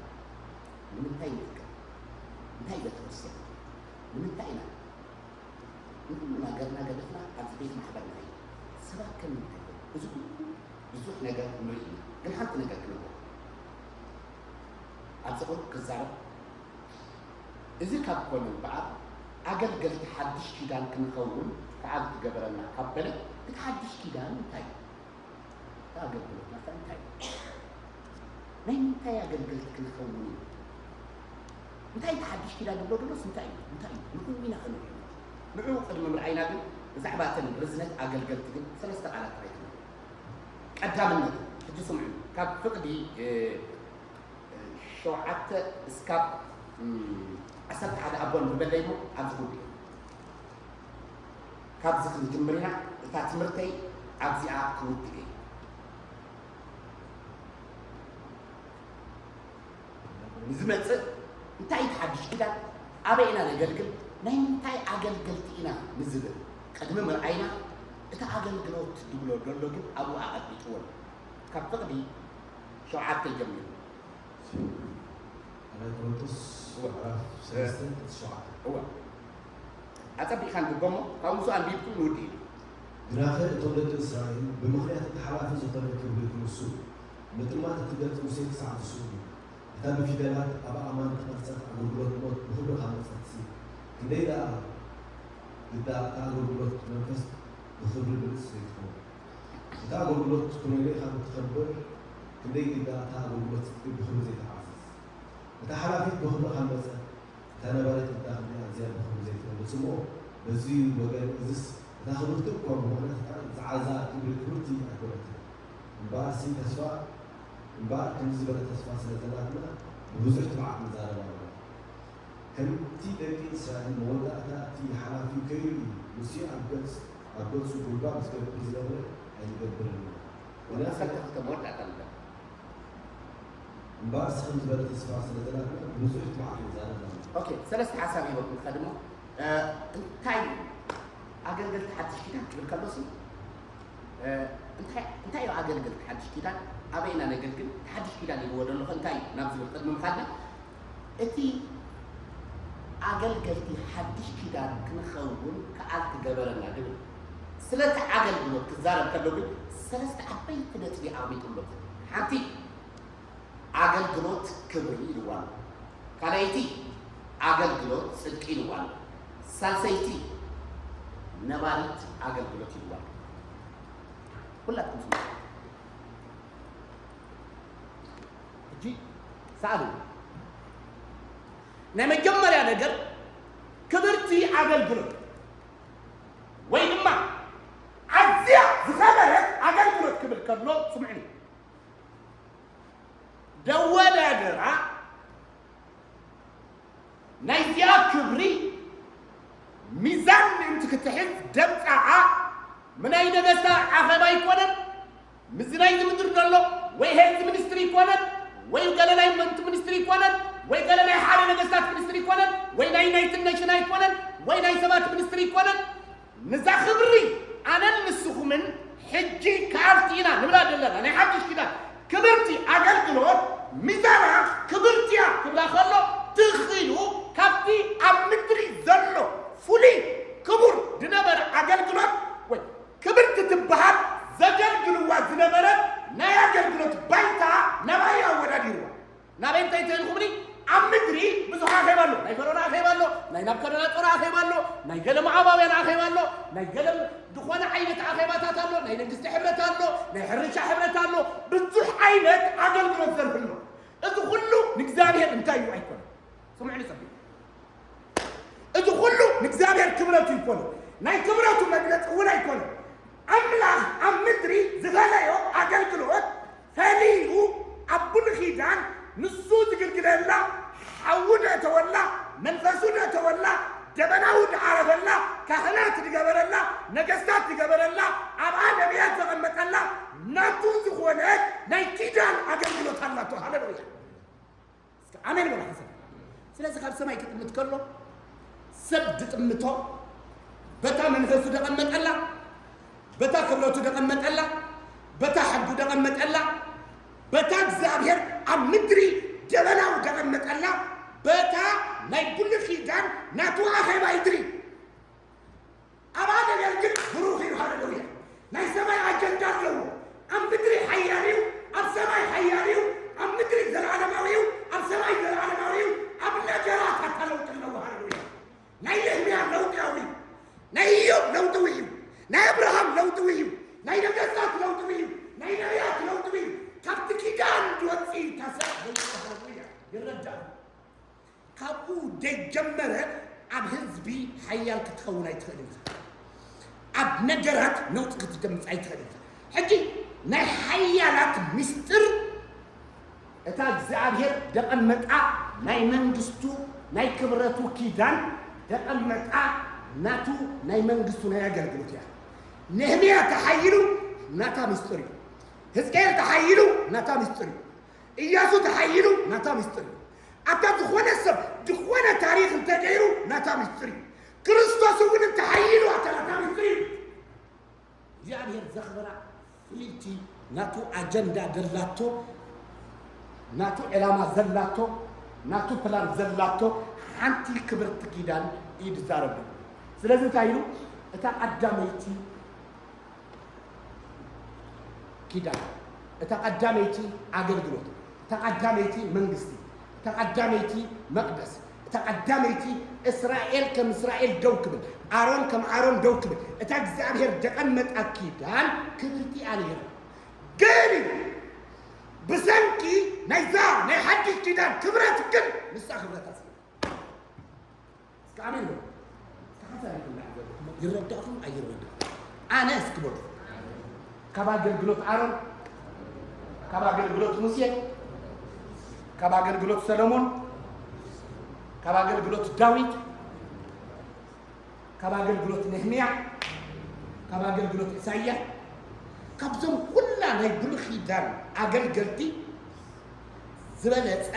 ንምንታይ ንእከብ? እንታይ ቤተክርስትያን? ንምንታይ ኢና? ንኹሉ ነገርና ገደፍና ኣብዚ ቤት ማሕበር ንኸይድ። ሰባት ከመይ እንታይ ይብሉ? እዚ ኩሉ ብዙሕ ነገር ንርኢ ኢና። ግን ሓንቲ ነገር ክነግረኩም። ኣብዚ ቁሩብ ክዛረብ፣ እዚ ካብ ኮነ እምበኣር፣ ኣገልገልቲ ሓድሽ ኪዳን ክንኸውን ከኣ ዝገበረና ካብ በለ፣ እቲ ሓድሽ ኪዳን እንታይ እዩ? እቲ ኣገልግሎትና ከ እንታይ እዩ? ናይ ምንታይ ኣገልገልቲ ክንኸውን እዩ? እንታይ እቲ ሓድሽ ኪዳን ዝብሎ ዘሎስ እንታይ እዩ? እንታይ እዩ? ንዕኡ ኢና ክንርኢ። ንዕኡ ቅድሚ ምርኣይና ግን፣ ብዛዕባ እተን ርዝነት ኣገልገልቲ ግን ሰለስተ ቃላት ጥራይ ክንብል። ቀዳምነት፣ ሕጂ ስምዑ፣ ካብ ፍቕዲ፣ እ፣ ሸውዓተ እስካብ፣ እም፣ ዓሰርተ ሓደ ኣቦን ንበለይ እሞ ኣብዚ ክውድእ እዩ። ካብዚ ክንጅምር ኢና። እታ ትምህርተይ ኣብዚኣ ክውድእ እዩ። ንዝመጽእ እንታይ እዩ እቲ ሓድሽ ኪዳን? ኣበይ ኢና ነገልግል? ናይ ምንታይ ኣገልገልቲ ኢና ንዝብል ቅድሚ ምርኣይና፣ እቲ ኣገልግሎት ዝብሎ ዘሎ ግን ኣብኡ ኣቐሚጥዎ ኣሎ። ካብ ፍቕዲ ሸውዓተ ጀሚሩ። ካልኣይ ቆሮንቶስ ምዕራፍ ሰለስተ ቁጽሪ ሸውዓተ። እወ። ኣጸቢቕካ ኣንብቦ እሞ፣ ካብኡ ምስኡ ኣንቢብኩም ንውድእ ኢና። ግናኸ እቶም ደቂ እስራኤል ብምኽንያት እቲ ሓላፊ ዝኾነ ክብሪ ክምሱ፣ ምጥማት እቲ ገጽ ሙሴ ክሳዕ ዝስእኑ፣ እታ ብፊደላት ኣብ ኣእማን እተቐርጸት ኣገልግሎት ሞት ብኽብሪ ካብ መጸትሲ፣ ክንደይ ደኣ ግዳ እታ ኣገልግሎት መንፈስ ብኽብሪ ብልጽቲ ዘይትኸውን? እታ ኣገልግሎት ኩነኔ ካብ እትኸብር፣ ክንደይ ግዳ እታ ኣገልግሎት ጽድቂ ብኽብሪ ዘይትዓዝዝ? እታ ሓላፊት ብኽብሪ ካብ መጸት፣ እታ ነባሪት እታ ክንደይ ኣዝያ ብኽብሪ ዘይትበልጽ እሞ፣ በዚ ወገን እዝስ እታ ክብርቲ እኳ ብምኽንያት እታ ዝዓዛ ክብሪ ክብርቲ ኣይኮነትን። እምበኣርሲ ተስፋ፣ እምበኣር ከምዚ ዝበለ ተስፋ ስለ ዘላትና ብብዙሕ ትብዓት ንዛረብ ኣለና። ከምቲ ደቂ እስራኤል መወዳእታ እቲ ሓላፊ ከይርኢ ሙሴ ኣብ ገጽ፣ ኣብ ገጹ ጉልባብ ዝገብር ዝነበረ ኣይንገብርን ኢና። ወላ ዓሰርተ ክልተ መወዳእታ ንብላ። እምበኣርስ ከም ዝበለ ተስፋ ስለ ዘላትና ብዙሕ ትብዓት ንዛረብ ኣለና። ኦኬ፣ ሰለስተ ሓሳብ ሂበኩም ንኸድ እሞ፣ እ፣ እንታይ ኣገልገልቲ ሓድሽ ኪዳን ክብል ከሎሲ፣ እ፣ እንታይ፣ እንታይ እዩ ኣገልገልቲ ሓድሽ ኪዳን? ኣበይ ኢና ነገልግል? እቲ ሓድሽ ኪዳን ኢልዎ ዘሎ ከ እንታይ እዩ? ናብ ዝብል ቅድሚ ምኻድና፣ እቲ ኣገልገልቲ ሓድሽ ኪዳን ክንኸውን ክኣል ትገበረና ድብል። ስለቲ ኣገልግሎት ክዛረብ ከሎ ግን ሰለስተ ዓበይቲ ነጥቢ ኣቕሚጡ ኣሎ። ሓንቲ፣ ኣገልግሎት ክብሪ ኢልዋ ኣሎ። ካልኣይቲ፣ ኣገልግሎት ጽድቂ ኢልዋ ኣሎ። ሳልሰይቲ፣ ነባሪት ኣገልግሎት ኢልዋ ኣሎ። ኩላትኩም ስምዑ። ሕጂ ሰኣሉ። ናይ መጀመርያ ነገር ክብርቲ ኣገልግሎት ወይ ድማ ኣዝያ ዝኸበረት ኣገልግሎት ክብል ከሎ ስምዕኒ። ደወዳደራ ናይዚኣ ክብሪ ሚዛን ምእንቲ ክትሕዝ ደምጻኣ ምናይ ነገስታት ኣኼባ ኣይኮነን። ምስዚ ናይዚ ምድሪ ዘሎ ወይ ሄልዝ ሚኒስትሪ ይኮነን፣ ወይ ገለ ናይ መንት ሚኒስትሪ ይኮነን፣ ወይ ገለ ናይ ሓደ ነገስታት ሚኒስትሪ ይኮነን፣ ወይ ናይ ዩናይትድ ኔሽን ኣይኮነን፣ ወይ ናይ ሰባት ሚኒስትሪ ይኮነን። ንዛ ክብሪ ኣነን ንስኹምን ሕጂ ከኣልቲ ኢና ንብላ ዘለና ናይ ሓድሽ ኪዳን ክብርቲ ኣገልግሎት ሚዛና ክብርቲ እያ ክብላ ከሎ ትኽ ኢሉ ካብቲ ኣብ ምድሪ ዘሎ ፍሉይ ክቡር ዝነበረ ኣገልግሎት ወይ ክብርቲ ትበሃል ዘገልግልዋ ዝነበረት ናይ ኣገልግሎት ባይታ ናባይ ኣወዳዲርዋ። ናበይ እንታይ ተልኹምኒ? ኣብ ምድሪ ብዙሕ ኣኼባ ኣሎ። ናይ ፈርዖን ኣኼባ ኣሎ፣ ናይ ናቡከደነፆር ኣኼባ ኣሎ፣ ናይ ገለ ሞዓባውያን ኣኼባ ኣሎ፣ ናይ ገለ ዝኾነ ዓይነት ኣኼባታት ኣሎ፣ ናይ መንግስቲ ሕብረት ኣሎ፣ ናይ ሕርሻ ሕብረት ኣሎ፣ ብዙሕ ዓይነት ኣገልግሎት ዘርፊ ኣሎ። እዚ ኩሉ ንእግዚኣብሔር እንታይ እዩ ኣይኮነን። ስምዑኒ ጸቢብ። እዚ ኩሉ ንእግዚኣብሔር ክብረቱ ይኮነ፣ ናይ ክብረቱ መግለጺ እውን ኣይኮነ። ኣምላኽ ኣብ ምድሪ ዝፈለዮ ኣገልግሎት ፈሊዩ ኣብ ብሉይ ኪዳን ንሱ ዝግልግለላ ሓዉ ደእተወላ፣ መንፈሱ ደእተወላ፣ ደበናኡ ድዓረፈላ፣ ካህናት ዝገበረላ፣ ነገስታት ዝገበረላ፣ ኣብኣ ነቢያት ዘቐመጠላ ናቱ ዝኾነት ናይ ኪዳን ኣገልግሎት ኣላቶ። ሃሌሉያ። እስከ ኣሜን በሉ ሓንሳብ። ስለዚ ካብ ሰማይ ክጥምት ከሎ ሰብ ዝጥምቶ በታ መንፈሱ ደቐመጠላ፣ በታ ክብረቱ ደቐመጠላ፣ በታ ሕጉ ደቐመጠላ፣ በታ እግዚኣብሔር ኣብ ምድሪ ደበናው ደቐመጠላ፣ በታ ናይ ብሉይ ኪዳን ናቱ ኣኼባ ይድሪ። ኣብኣ ዘገልግል ብሩኽ እዩ። ሃሌሉያ። ናይ ሰማይ ኣጀንዳ ኣለዎ። ኣብ ምድሪ ሓያል እዩ፣ ኣብ ሰማይ ሓያል እዩ፣ ኣብ ምድሪ ዘለዓለማዊ እዩ፣ ኣብ ሰማይ ዘለዓለማዊ እዩ። ኣብ ነገራት ኣታ ለውጢ ኣለዎ። ሃሌሉያ። ናይ ነህምያ ለውጢ እዩ። ናይ ኢዮብ ለውጢ እዩ። ናይ ኣብርሃም ለውጢ እዩ። ናይ ነገስታት ለውጢ እዩ። ናይ ነቢያት ለውጢ እዩ። ካብቲ ኪዳን ዝወፅእ እዩ። ታሰብ ለውጢ። ሃሌሉያ። ይረዳእ። ካብኡ ደይጀመረ ኣብ ህዝቢ ሓያል ክትኸውን ኣይትኽእልን ኢኻ። ኣብ ነገራት ነውጢ ክትደምጽ ኣይትኽእልን ኢኻ። ሕጂ ናይ ሓያላት ምስጢር እታ እግዚኣብሔር ደቐመጣ ናይ መንግስቱ ናይ ክብረቱ ኪዳን ደቐመጣ ናቱ ናይ መንግስቱ ናይ ኣገልግሎት እያ። ነህምያ ተሓይሉ ናታ ምስጢር እዩ። ህዝቅኤል ተሓይሉ ናታ ምስጢር እዩ። ኢያሱ ተሓይሉ ናታ ምስጢር እዩ። ኣታ ዝኾነ ሰብ ዝኾነ ታሪኽ እንተገይሩ ናታ ምስጢር እዩ። ክርስቶስ እውን እንተሓይሉ ኣታ ናታ ምስጢር እዩ። እግዚኣብሔር ዘኽብራ ፍልይቲ ናቱ ኣጀንዳ ደላቶ፣ ናቱ ዕላማ ዘላቶ፣ ናቱ ፕላን ዘላቶ ሓንቲ ክብርቲ ኪዳን እዩ ዝዛረብ። ስለዚ እንታይ ኢሉ? እታ ቀዳመይቲ ኪዳን፣ እታ ቀዳመይቲ ኣገልግሎት፣ እታ ቀዳመይቲ መንግስቲ፣ እታ ቀዳመይቲ መቕደስ፣ እታ ቀዳመይቲ እስራኤል ከም እስራኤል ደው ክብል፣ ኣሮን ከም ኣሮን ደው ክብል፣ እታ እግዚኣብሔር ደቐመጣ ኪዳን ክብርቲ እያ ነይራ። ግን ብሰንኪ ናይዛ ናይ ሓድሽ ኪዳን ክብረት ግን ንሳ ክብረታ ስለ እስከ ኣሜን በሉ። እስከ ሓሳብ ይኹን ላዕሊ በሉ። ይረዳእኩም ኣይረዳእኩም? ኣነ እስኪ በሉ። ካብ ኣገልግሎት ኣሮን፣ ካብ ኣገልግሎት ሙሴ፣ ካብ ኣገልግሎት ሰሎሞን፣ ካብ ኣገልግሎት ዳዊት፣ ካብ ኣገልግሎት ነህምያ፣ ካብ ኣገልግሎት ኢሳይያስ፣ ካብዞም ኩላ ናይ ብሉይ ኪዳን ኣገልገልቲ ዝበለጸ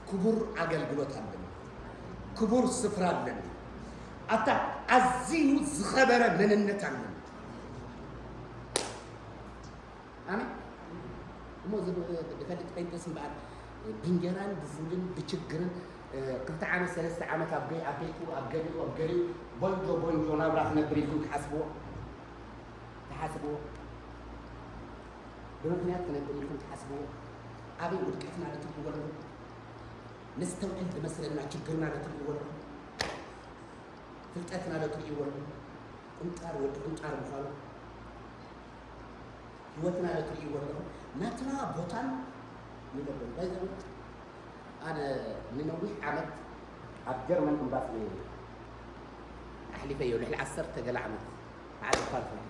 ክቡር ኣገልግሎት ኣለኒ፣ ክቡር ስፍራ ኣለኒ፣ ኣታ ኣዝዩ ዝኸበረ መንነት ኣለኒ። ኣሜን። እሞ ዝፈልጥ ጴንጤስ እምበኣር ብእንጀራን ብፉልን ብችግርን ክልተ ዓመት ሰለስተ ዓመት ኣብ ገይ ኣብ ቤቱ ኣብ ገሊኡ ኣብ ገሊኡ ቦንጆ ቦንጆ ናብራ ክነብር ኢልኩም ትሓስብዎ ትሓስብዎ ብምኽንያት ክነብር ኢልኩም ትሓስብዎ ኣበይ ውድቀትና ዶ ትርእይዎ ኣለኹም? ነስተውዕል ዝመስለና ችግርና ዶ ትርእይዎ ኣለኹም? ፍልጠትና ዶ ትርእይዎ ኣለኹም? ቁንጣር ወዲ ቁንጣር ምዃኑ ህይወትና ዶ ትርእይዎ ኣለኹም? ናትና ቦታን ንገብር ባይዘው ኣነ ንነዊሕ ዓመት ኣብ ጀርመን እምባሲ ኣሕሊፈዮ ልዕሊ ዓሰርተ ገለ ዓመት ዓዲ ፋልፋል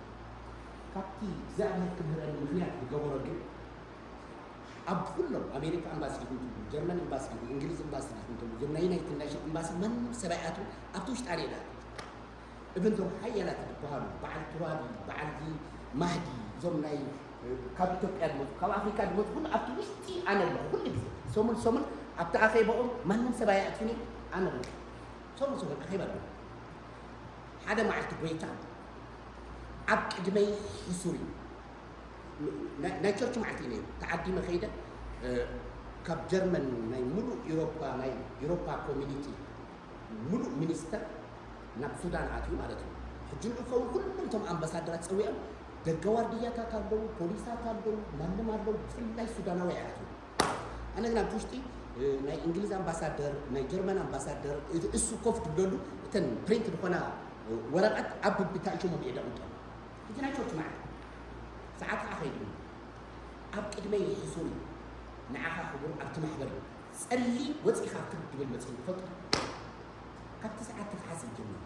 ካብቲ እግዚኣብሔር ክምህረኒ ምክንያት ዝገበሮ ግን ኣብ ኩሎም ኣሜሪካ እምባሲ ኢኹም ትብሉ ጀርመን እምባሲ ኢኹም እንግሊዝ እምባሲ ኢኹም ትብሉ ዞም ናይ ዩናይትድ ናሽን እምባሲ ማንም ሰብ ኣይኣትው ኣብቲ ውሽጢ ኣነ ይዳ እብን ዞም ሓያላት ዝበሃሉ በዓል ቱራቢ በዓል ማህዲ እዞም ናይ ካብ ኢትዮጵያ ዝመፁ ካብ ኣፍሪካ ዝመፁ ኩሉ ኣብቲ ውሽጢ ኣነ ኣለኹ ኩሉ ግዜ ሰሙን ሰሙን ኣብቲ ኣኼባኦም ማንም ሰብ ኣይኣትውን ኣነ ሰሙን ሰሙን ኣኼባ ኣለኹ ሓደ መዓልቲ ጎይታ ኣብ ቅድመይ ሕሱር እዩ ናይ ቸርች መዓልቲ እዩ ነይሩ ተዓዲመ ከይደ ካብ ጀርመን ናይ ሙሉእ ኢሮፓ ናይ ኢሮፓ ኮሚኒቲ ሙሉእ ሚኒስተር ናብ ሱዳን ኣትዩ ማለት እዩ ሕጂ ንኡ ከውን ኩሎም እቶም ኣምባሳደራት ፀዊዖም ደገ ዋርድያታት ኣለዉ ፖሊሳት ኣለዉ ማንም ኣለዉ ብፍላይ ሱዳናዊ ኣትዩ ኣነ ግን ኣብቲ ውሽጢ ናይ እንግሊዝ ኣምባሳደር ናይ ጀርመን ኣምባሳደር እሱ ኮፍ ትብለሉ እተን ፕሪንት ዝኾና ወረቐት ኣብ ብብታ እሾሞ ብኤዳ ቁጠም ሕጂ ናይ ቸርች መዓልቲ ሰዓት ከዓ ከይዱ ኣብ ቅድመይ ሕሱር እዩ ንዓኻ ክቡር ኣብቲ ማሕበር እዩ ጸሊ ወፂኻ ክብ ትብል መፅኡ ትፈልጡ ካብቲ ሰዓት ክትሓስብ ጀሚሩ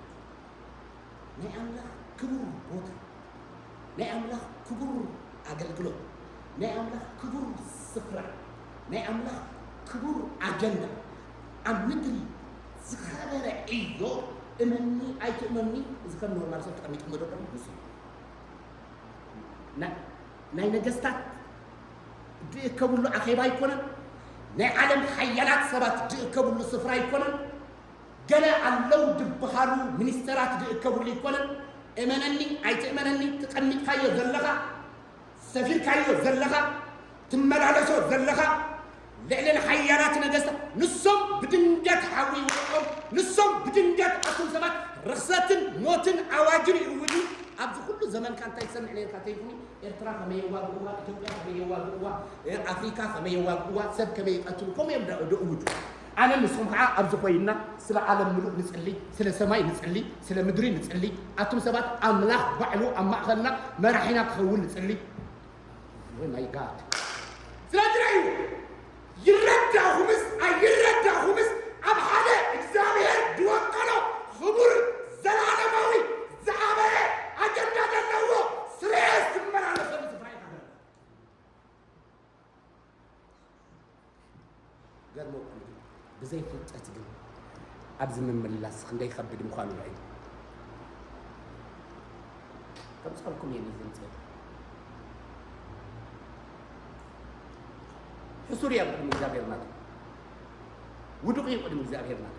ናይ ኣምላኽ ክቡር ቦታ ናይ ኣምላኽ ክቡር ኣገልግሎት ናይ ኣምላኽ ክቡር ስፍራ ናይ ኣምላኽ ክቡር ኣጀንዳ ኣብ ምድሪ ዝኸበረ ዕዮ እመኒ ኣይትእመኒ እዚ ከም ኖርማል ሰብ ተቐሚጡ መደቆም ንሱ ናይ ነገስታት ዝእከብሉ ኣኼባ ኣይኮነን ናይ ዓለም ሓያላት ሰባት ዝእከብሉ ስፍራ ኣይኮነን ገለ ኣለዉ ዝበሃሉ ሚኒስተራት ዝእከብሉ ኣይኮነን እመነኒ ኣይትእመነኒ ትቐሚጥካዮ ዘለኻ ሰፊርካዮ ዘለኻ ትመላለሶ ዘለኻ ልዕሊ ንሓያላት ነገስታት ንሶም ብድንገት ሓዊ ይወድቆም ንሶም ብድንገት ኣቱም ሰባት ርኽሰትን ሞትን ኣዋጅን ይእውጁ ኣብዚ ኩሉ ዘመንካ እንታይ ትሰምዕ ነርካ ተይኩኒ ኤርትራ ከመይ የዋግእዋ ኢትዮጵያ ከመይ የዋግእዋ ኣፍሪካ ከመይ የዋግእዋ ሰብ ከመይ ይቀትሉ ከምኡ እዮም ደእውጁ ኣነ ንስኹም ከዓ ኣብዚ ኮይንና ስለ ዓለም ምሉእ ንፅሊ ስለ ሰማይ ንፅሊ ስለ ምድሪ ንፅሊ ኣቱም ሰባት ኣምላኽ ባዕሉ ኣብ ማእኸልና መራሒና ክኸውን ንፅሊ ወይ ማይ ጋድ ስለዚ ዩ ይረዳኹምስ ኣይረዳኹምስ ኣብ ሓደ እግዚኣብሔር ዝወጠኖ ክቡር ዘላለማዊ ዝዓበየ ኣጀንዳ ዘለዎ ስርየት ዝመላለሰሉ ስፍራ ይሓደር ገርመኩም ብዘይ ፍልጠት ግን ኣብዚ ምምላስ ክንደይ ከብድ ምዃኑ ርኣዩ ከምፀልኩም እየ ዝምፅእ ሕሱር እየ ኣብ ቅድሚ እግዚኣብሔር ናቱ ውዱቕ እዩ ቅድሚ እግዚኣብሔር ናቱ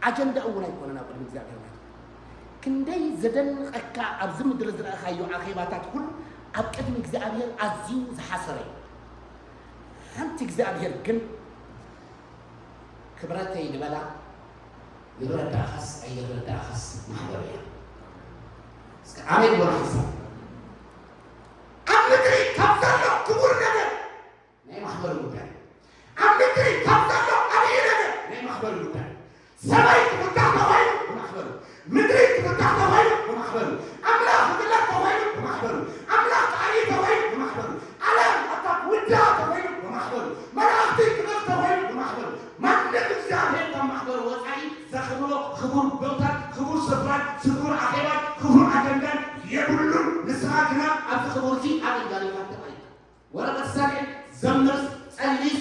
ኣጀንዳ እውን ኣይኮነን ኣብ ቅድሚ እግዚኣብሔር ናቱ ክንደይ ዘደንቐካ ኣብዚ ምድሪ ዝረእኻዮ ኣኼባታት ኩሉ ኣብ ቅድሚ እግዚኣብሔር ኣዝዩ ዝሓሰረ እዩ ሓንቲ እግዚኣብሔር ግን ክብረተይ ንበላ ንረዳእኻስ ኣይረዳእኻስ ማሕበር እያ ኣሜን በሉ ሓሳብ ኣብ ምድሪ ምድሪ ክፍታሕ ተባሂሉ ብማሕበሩ፣ ኣምላኽ ክግለጽ ተባሂሉ ብማሕበሩ፣ ኣምላኽ ክዓርዩ ተባሂሉ ብማሕበሩ፣ ዓለም ኣታ ክውዳእ ተባሂሉ ብማሕበሩ፣ መላእኽቲ ክመጽ ተባሂሉ ብማሕበሩ። ማንም እግዚኣብሔር ካብ ማሕበሩ ወጻኢ ዘኽብሮ ክቡር ቦታን ክቡር ስፍራን ክቡር ኣኼባን ክቡር ኣጀንዳን የብሉን። ንስኻ ግና ኣብዚ ክቡር እዚ ኣገልጋሊ ኢኻ ተባሂልካ። ወረቐት ሳልዕ፣ ዘምርስ፣ ጸልይስ፣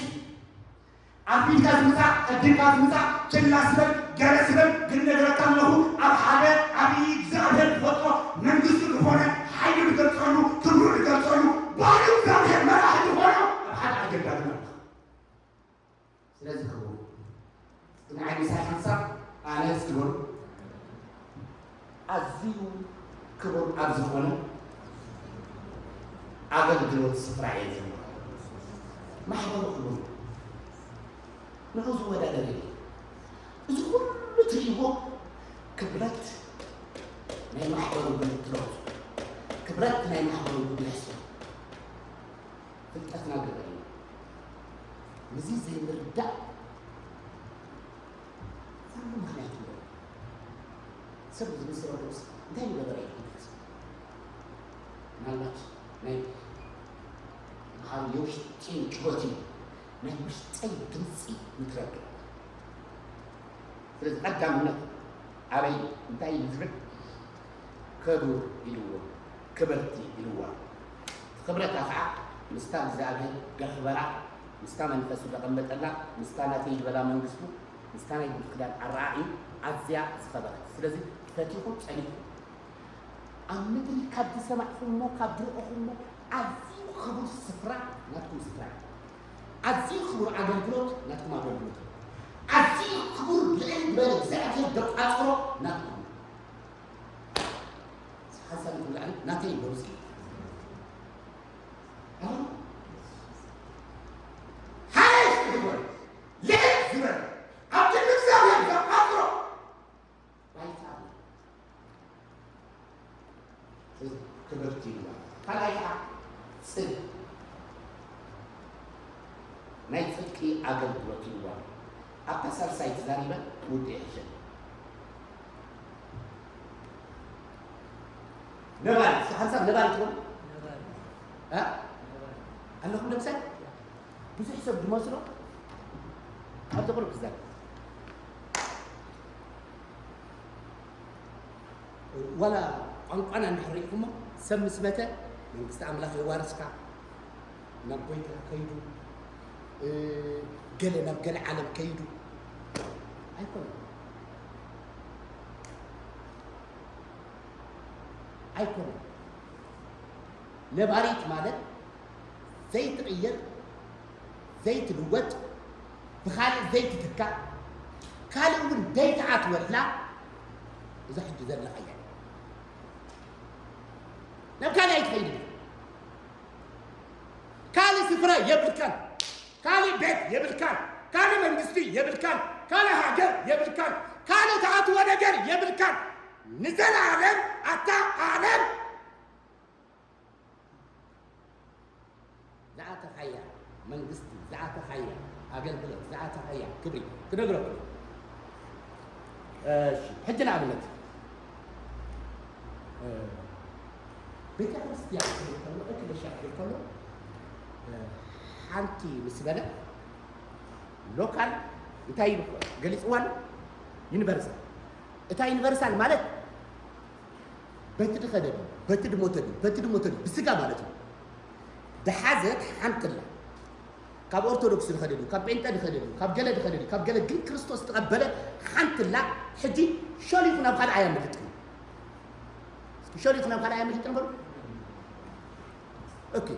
ኣርፊድካ ዝምጻእ፣ ቀዲምካ ዝምጻእ፣ ችላ ስበል፣ ገለ ስበል፣ ግን ነግረካ ኣለኹ፣ ኣብ ሓደ ዓብዪ እግዚኣብሔር ዝፈጥሮ መንግስቱ ዝኾነ፣ ሓይሉ ዝገልጸሉ፣ ክብሩ ዝገልጸሉ፣ ባዕሉ እግዚኣብሔር መራሒ ዝኾኖ ኣብ ሓደ ኣጀንዳ ግን ኣለኻ። ስለዚ ክቡር፣ ንዓይ ምሳይ ሓንሳብ ኣነ ዝክቡር፣ ኣዝዩ ክቡር ኣብ ዝኾነ ኣገልግሎት ስፍራ እየ ዘሎ። ማሕበሩ ክቡር እዩ። ንዑ ዝወዳደር የለን። እዚ ኩሉ ትርእይዎ ክብረት ናይ ማሕበሩ ግን ትረኽቡ። ክብረት ናይ ማሕበሩ ግን ይሕስቡ። ፍልጠትና ገበረ እዩ። ምስዚ ዘይምርዳእ ኩሉ ምኽንያት ይበሉ። ሰብ ዝምስረዶስ እንታይ ይገበረ እዩ? ምናልባት ናይ መሓሪ የውሽጢ ጩኸት እዩ። ናይ ውሽጠይ ድምፂ ምትረድእ። ስለዚ ቀዳምነት ኣበይ እንታይ እዩ ዝብል? ክቡር ኢልዎ፣ ክብርቲ ኢልዋ። ክብረታ ከዓ ምስታ እግዚኣብሔር ገኽበራ፣ ምስታ መንፈሱ ዘቐመጠላ፣ ምስታ ናተይ ዝበላ መንግስቱ፣ ምስታ ናይ ብሉይ ኪዳን ኣረኣእዩ ኣዝያ ዝኸበረት። ስለዚ ፈቲኹም ጸሊእኩም ኣብ ምድሪ ካብ ዝሰማዕኹሞ፣ ካብ ዝረእኹሞ ኣዝዩ ክቡር ስፍራ ናትኩም ስፍራ እዩ። ኣዝዩ ክቡር ኣገልግሎት ናትኩም ኣገልግሎት እዩ። ኣዝዩ ክቡር ልዕል ዝበለ እግዚኣብሔር ደቋጽሮ ናትኩም እዩ። ሓሳብ ይኹን ላዕሊ ናተይ እዩ በሉ እስኪ። ኣዎ። ሃይስት ዝበለ፣ ልዕል ዝበለ፣ ኣብ ክንዲ እግዚኣብሔር ዘቋጽሮ ባይታ ኣሎ። እዚ ክብርቲ ይብላ። ካልኣይ ከዓ ጽድቂ፣ ናይ ጽድቂ ኣገልግሎት ይብላ። ኣብታ ሳልሳይ ተዛሪበ ክውድእ ይሕሸኒ። ነባሪት፣ እስኪ ሓንሳብ ነባሪት በሉ። እ? ኣለኹም ደምሳይ? ብዙሕ ሰብ ዝመስሎ ኣብዚ ቁሩብ ክዛረብ። ዋላ ቋንቋና እንድሕር ርኢኹሞ፣ ሰብ ምስ መተ መንግስቲ ኣምላኽ የዋርስካ፣ ናብ ጎይታ ከይዱ፣ እ፣ ገለ ናብ ገለ ዓለም ከይዱ ኣይኮነን። ኣይኮነን። ነባሪት ማለት ዘይትቕየር፣ ዘይትልወጥ፣ ብኻልእ ዘይትትካእ፣ ካልእ እውን ዘይትኣትወላ እዛ ሕጂ ዘለኻያ። ናብ ካልእ ኣይትኸይድን። ካልእ ስፍራ የብልካን። ካልእ ቤት የብልካን። ካልእ መንግስቲ የብልካን። ካልእ ሃገር የብልካን። ካልእ ትኣትዎ ነገር የብልካን። ንዘለኣለም ኣታ ዓለም ዝኣተኻያ መንግስቲ፣ ዝኣተኻያ ኣገልግሎት፣ ዝኣተኻያ ክብሪ ክነግረኩም። እሺ፣ ሕጂ ንኣብነት፣ እ፣ ቤተ ክርስቲያን ክብል ከሎ፣ እክለሻ ክብል ከሎ፣ እ፣ ሓንቲ ምስ በለ ሎካል እንታይ ኢሉ ገሊጽዋ ኣሎ? ዩኒቨርሳል። እታ ዩኒቨርሳል ማለት በቲ ድኸደ ድዩ፣ በቲ ድሞተ ድዩ፣ በቲ ድሞተ ድዩ፣ ብስጋ ማለት እዩ። ድሓዘት ሓንቲ ኣላ። ካብ ኦርቶዶክስ ድኸደ ድዩ፣ ካብ ጴንጠ ድኸደ ድዩ፣ ካብ ገለ ድኸደ ድዩ፣ ካብ ገለ ግን ክርስቶስ ዝተቐበለ ሓንቲ ኣላ። ሕጂ ሸሊኹ ናብ ካልእ ኣየምልጥን። እስኪ ሸሊኹ ናብ ካልእ ኣየምልጥን በሉ። ኦኬ።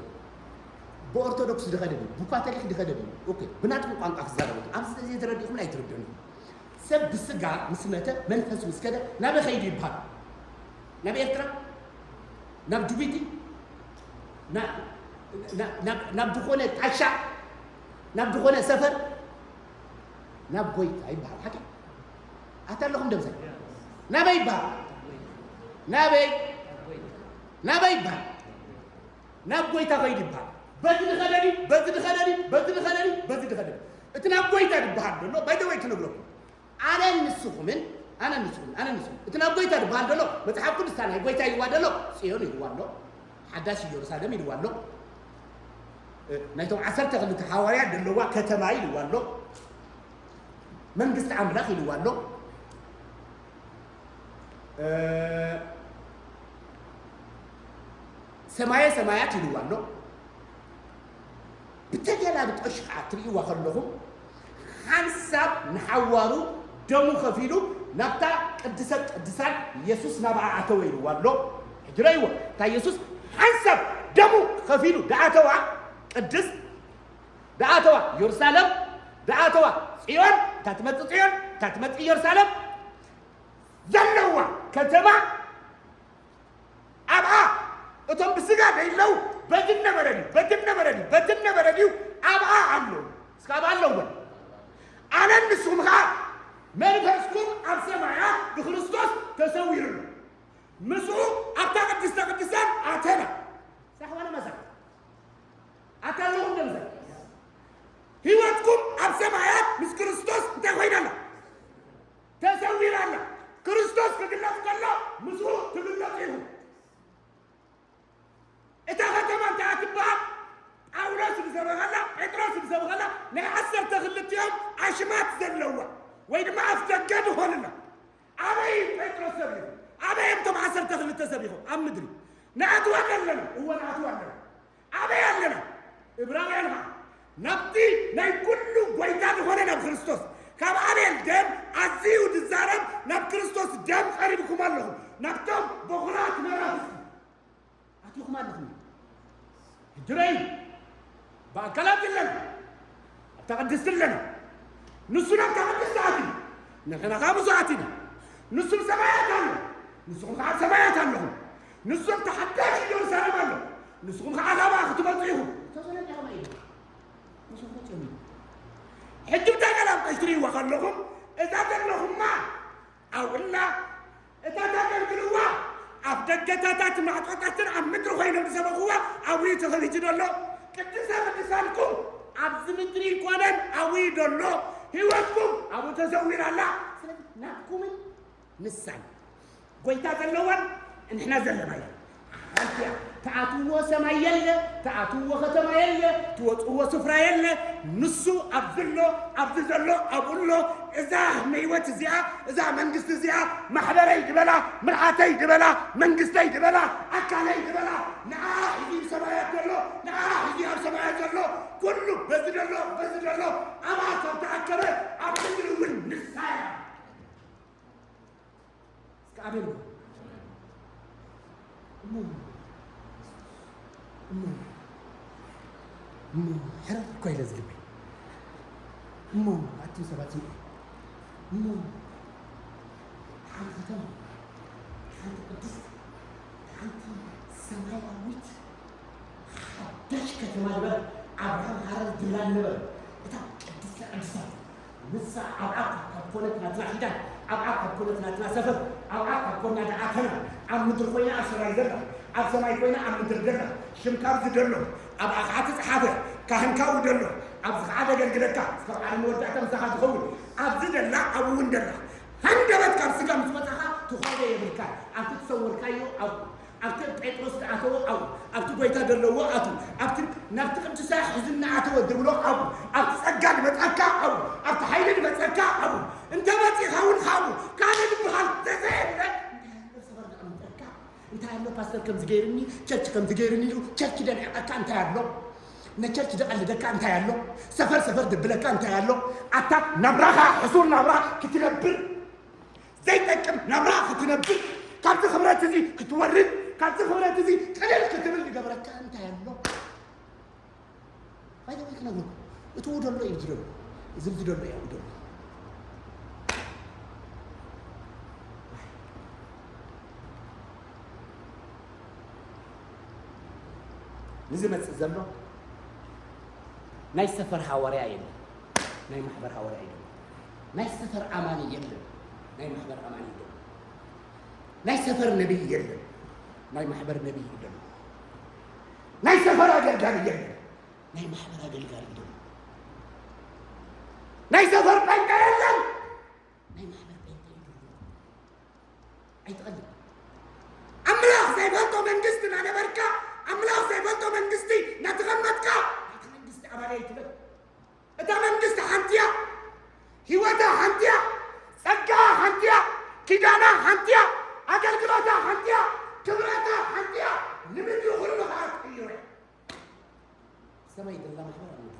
ብኦርቶዶክስ ድኸደ ድዩ፣ ብካቶሊክ ድኸደ ድዩ? ኦኬ። ብናትኩም ቋንቋ ክዛረቡ። ኣብዚ ዘይተረዲእኩም ኣይትርድኡን። ሰብ ብስጋ ምስ መተ መንፈስ ምስ ከደ ናበይ ከይዱ ይበሃል? ናብ ኤርትራ? ናብ ጅቡቲ? ና-፣ ና-፣ ናብ፣ ናብ ዝኾነ ጣሻ? ናብ ዝኾነ ሰፈር? ናብ ጎይታ ይበሃል። ሓቂ? ኣታ ኣለኹም ደምሳይ? ናበይ ይበሃል? ናበይ? ናበይ ይበሃል? ናብ ጎይታ ከይዱ ይበሃል። በዚ ድኸደኒ፣ በዚ ድኸደኒ፣ በዚ ድኸደኒ፣ በዚ ድኸደኒ። እቲ ናብ ጎይታ ዝበሃል ዘሎ፣ by the way ክነግረኩም። ኣነን ንስኹምን ኣነ ንስኹም፣ ኣነ ንስኹም። እቲ ናብ ጎይታ ዝበሃል ዘሎ፣ መጽሓፍ ቅዱስ እታ ናይ ጎይታ ኢልዋ ዘሎ፣ ጽዮን ኢልዋ ኣሎ፣ ሓዳሽ ኢየሩሳሌም ኢልዋ ኣሎ። እ፣ ናይቶም ዓሰርተ ክልተ ሃዋርያት ዘለዋ ከተማ ኢልዋ ኣሎ፣ መንግስቲ ኣምላኽ ኢልዋ ኣሎ። እ፣ ሰማየ ሰማያት ኢልዋ ኣሎ። ብተገላብጦሽ ከዓ ትርእይዋ ከለኹም፣ ሓንሳብ ንሓዋሩ ደሙ ከፊሉ ናብታ ቅድሰ ቅድሳን የሱስ ናብኣ ኣተወ ኢልዋ ኣሎ። ሕጂ ረእይዎ፣ እታ የሱስ ሓንሳብ ደሙ ከፊሉ ደኣተዋ ቅድስት፣ ደኣተዋ ኢየሩሳሌም፣ ደኣተዋ ጽዮን፣ እታ ትመጽእ ጽዮን፣ እታ ትመጽእ ኢየሩሳሌም ዘለዋ ከተማ፣ ኣብኣ እቶም ብስጋ ደይለው፣ በቲ ነበረ ድዩ፣ በቲ ነበረ ድዩ፣ በቲ ነበረ ድዩ፣ ኣብኣ ኣለዉ። እስከ ኣብኣ ኣለዉ በል። ኣነን ንስኹም ኸዓ መንፈስኩም ኣብ ሰማያት ብክርስቶስ ተሰዊሩ ኣሎ። ምስኡ ኣብታ ቅድስተ ቅዱሳን ኣተና። ሳሕባና መሳ ኣታ ኣለኹም ደምሰ ህይወትኩም ኣብ ሰማያት ምስ ክርስቶስ እንታይ ኮይና ኣላ? ተሰዊራ ኣላ። ክርስቶስ ክግለጽ ከሎ ምስኡ ትግለጹ ኢኹም። እታ ከተማ እንታይ እያ ትበሃል? ጳውሎስ ዝሰበኸላ፣ ጴጥሮስ ዝሰበኸላ ናይ ዓሰርተ ክልቲኦም ኣሽማት ዘለዋ ወይ ድማ ኣፍ ደገ ዝኾንና። ኣበይ ጴጥሮስ ሰቢኹ? ኣበይ እዮም እቶም ዓሰርተ ክልተ ሰቢኹ? ኣብ ምድሪ። ንኣትዋ ኣለና። እወ፣ ንኣትዋ ኣለና። ኣበይ ኣለና? እብራውያን ኸዓ ናብቲ ናይ ኩሉ ጐይታ ዝኾነ ናብ ክርስቶስ፣ ካብ ኣቤል ደም ኣዝዩ ዝዛረብ ናብ ክርስቶስ ደም ቀሪብኩም ኣለኹም። ናብቶም በኹራት መራህስቲ ኣቲኹም ኣለኹም። ሕጂ ረእዩ፣ ብኣካላት ኣለና፣ ኣብታ ቅድስቲ ኣለና። ንሱ ናብታ ቅድስቲ ኣትዩ፣ ንሕና ኸዓ ምስኡ ኣቲና። ንሱ ኣብ ሰማያት ኣሎ፣ ንስኹም ኸዓ ኣብ ሰማያት ኣለኹም። ንሱ ኣብታ ሓዳሽ ኢየሩሳሌም ኣሎ፣ ንስኹም ኸዓ ካብኣ ክትመጹ ኢኹም። እቶ ሰለስተ ኸመይ ኢሉ? ንስኹም ትጽልዩ። ሕጂ ብተገላብጦሽ ትርእይዋ ከለኹም፣ እዛ ዘለኹማ ኣብኡ ኣላ። እታ ተገልግልዋ ኣብ ደገታታትን ማዕጾታትን ኣብ ምድሪ ኮይኖም ዝሰበኽዋ ኣብኡ እዩ ተኸፊቱ ዘሎ። ቅድሰ ቅዱሳንኩም ኣብዚ ምድሪ ኣይኮነን፣ ኣብኡ እዩ ዘሎ። ህይወትኩም ኣብኡ ተሰዊራ ኣላ። ስለዚ ናትኩምን ንሳን ጐይታ ዘለዋን ንሕና ዘለናዮ ሓንቲ እያ። ትኣትውዎ ሰማይ የለ፣ ትኣትውዎ ከተማ የለ፣ ትወጽእዎ ስፍራ የለ። ንሱ ኣብዚ ኣሎ፣ ኣብዚ ዘሎ ኣብኡ ኣሎ። እዛ ህይወት እዚኣ፣ እዛ መንግስቲ እዚኣ፣ ማሕበረይ ድበላ፣ ምርዓተይ ድበላ፣ መንግስተይ ድበላ፣ ኣካለይ ድበላ፣ ንዓ ሒዙ ኣብ ሰማያት ዘሎ፣ ንዓ ሒዙ ኣብ ሰማያት ዘሎ፣ ኩሉ በዚ ዘሎ፣ በዚ ዘሎ፣ ኣብኣ ካብ ተኣከበ ኣብ ምድሪ እውን ንሳ እያ። እስከ ኣሜን በሉ። እሞ፣ እሞ፣ እሞ፣ ሕርር እኮ ኢለ ዝልበይ። እሞ፣ ኣቱም ሰባት ስምዑ። እሞ፣ ሓንቲ ከተማ፣ ሓንቲ ቅድስቲ፣ ሓንቲ ሰማያዊት ሓዳሽ ከተማ ነበረ። ኣብርሃም ሃረር ድብላ ነበረ። እታ ቅድስተ ቅዱሳን ንሳ ኣብኣ ካብ ኮነት ናትና ኪዳን፣ ኣብኣ ካብ ኮነት ናትና ሰፈር፣ ኣብኣ ካብ ኮና ደኣ ኣተና። ኣብ ምድሪ ኮይና ኣብ ሰማይ ዘላ፣ ኣብ ሰማይ ኮይና ኣብ ምድሪ ዘላ፣ ሽምካ ኣብዚ ደሎ፣ ኣብኣ ኸዓ ተጽሓፈ፣ ካህንካ ኣብኡ ደሎ፣ ኣብዚ ኸዓ ደገልግለካ፣ እስካብ ዓለም መወዳእታ ምሳኻ ዝኸውን፣ ኣብዚ ደላ፣ ኣብኡ እውን ደላ። ሃንደበት ካብ ስጋ ምስ ወጻኻ ትኾዶ የብልካን። ኣብቲ ትሰወርካዮ ኣብኡ፣ ኣብቲ ጴጥሮስ ዝኣተዎ ኣብኡ፣ ኣብቲ ጐይታ ዘለዎ ኣብኡ፣ ኣብቲ ናብቲ ቅዱሳ ሒዙና ኣተወ ዝብሎ ኣብኡ፣ ኣብቲ ጸጋ ዝመጸካ ኣብኡ፣ ኣብቲ ሓይሊ ዝመጸካ ኣብኡ፣ እንተ መጺኻ እውን ካብኡ ካልእ ዝበሃል ተዘየለ፣ እንታይ ኣሎ ሰፈር ዘቐምጠካ? እንታይ ኣሎ ፓስተር ከምዚ ገይርኒ፣ ቸርች ከምዚ ገይርኒ ኢሉ ቸርች ደልዕቐካ እንታይ ኣሎ? ንቸርች ደቐልደካ እንታይ ኣሎ? ሰፈር ሰፈር ደብለካ እንታይ ኣሎ? ኣታ ናብራኻ ሕሱር ናብራ ክትነብር ዘይጠቅም ናብራ ክትነብር፣ ካብዚ ክብረት እዚ ክትወርድ፣ ካብዚ ክብረት እዚ ቅልል ክትብል ዝገበረካ እንታይ ኣሎ? ባይዘወይ ክነግረኩም፣ እቲ ውደሎ እዩ ዝደሎ፣ እዚ ዝደሎ እዩ ውደሎ። ንዝመጽእ ዘሎ ናይ ሰፈር ሃዋርያ የለን፣ ናይ ማሕበር ሃዋርያ የለን። ናይ ሰፈር ኣማኒ የለን፣ ናይ ማሕበር ኣማኒ የለን። ናይ ሰፈር ነቢይ የለን፣ ናይ ማሕበር ነቢይ የለን። ናይ ሰፈር ኣገልጋሊ የለን፣ ናይ ማሕበር ኣገልጋሊ የለን። ናይ ሰፈር ጴንጤ የለን፣ ናይ ማሕበር ጴንጤ የለን። ኣይትቐልድ። ኣምላኽ ዘይፈልጦ መንግስቲ እናነበርካ፣ ኣምላኽ ዘይፈልጦ መንግስቲ እናተቐመጥካ፣ ናይቲ መንግስቲ ኣባል እየ ኣይትበል። እታ መንግስቲ ሓንቲ እያ፣ ህይወታ ሓንቲ እያ፣ ጸጋኣ ሓንቲ እያ፣ ኪዳና ሓንቲ እያ፣ ኣገልግሎታ ሓንቲ እያ፣ ክብረታ ሓንቲ እያ። ንምድሪ ኩሉ ከዓ ትቕይሮ እያ። ሰማይ ደላ ማሕበር ኣብ ምድሪ፣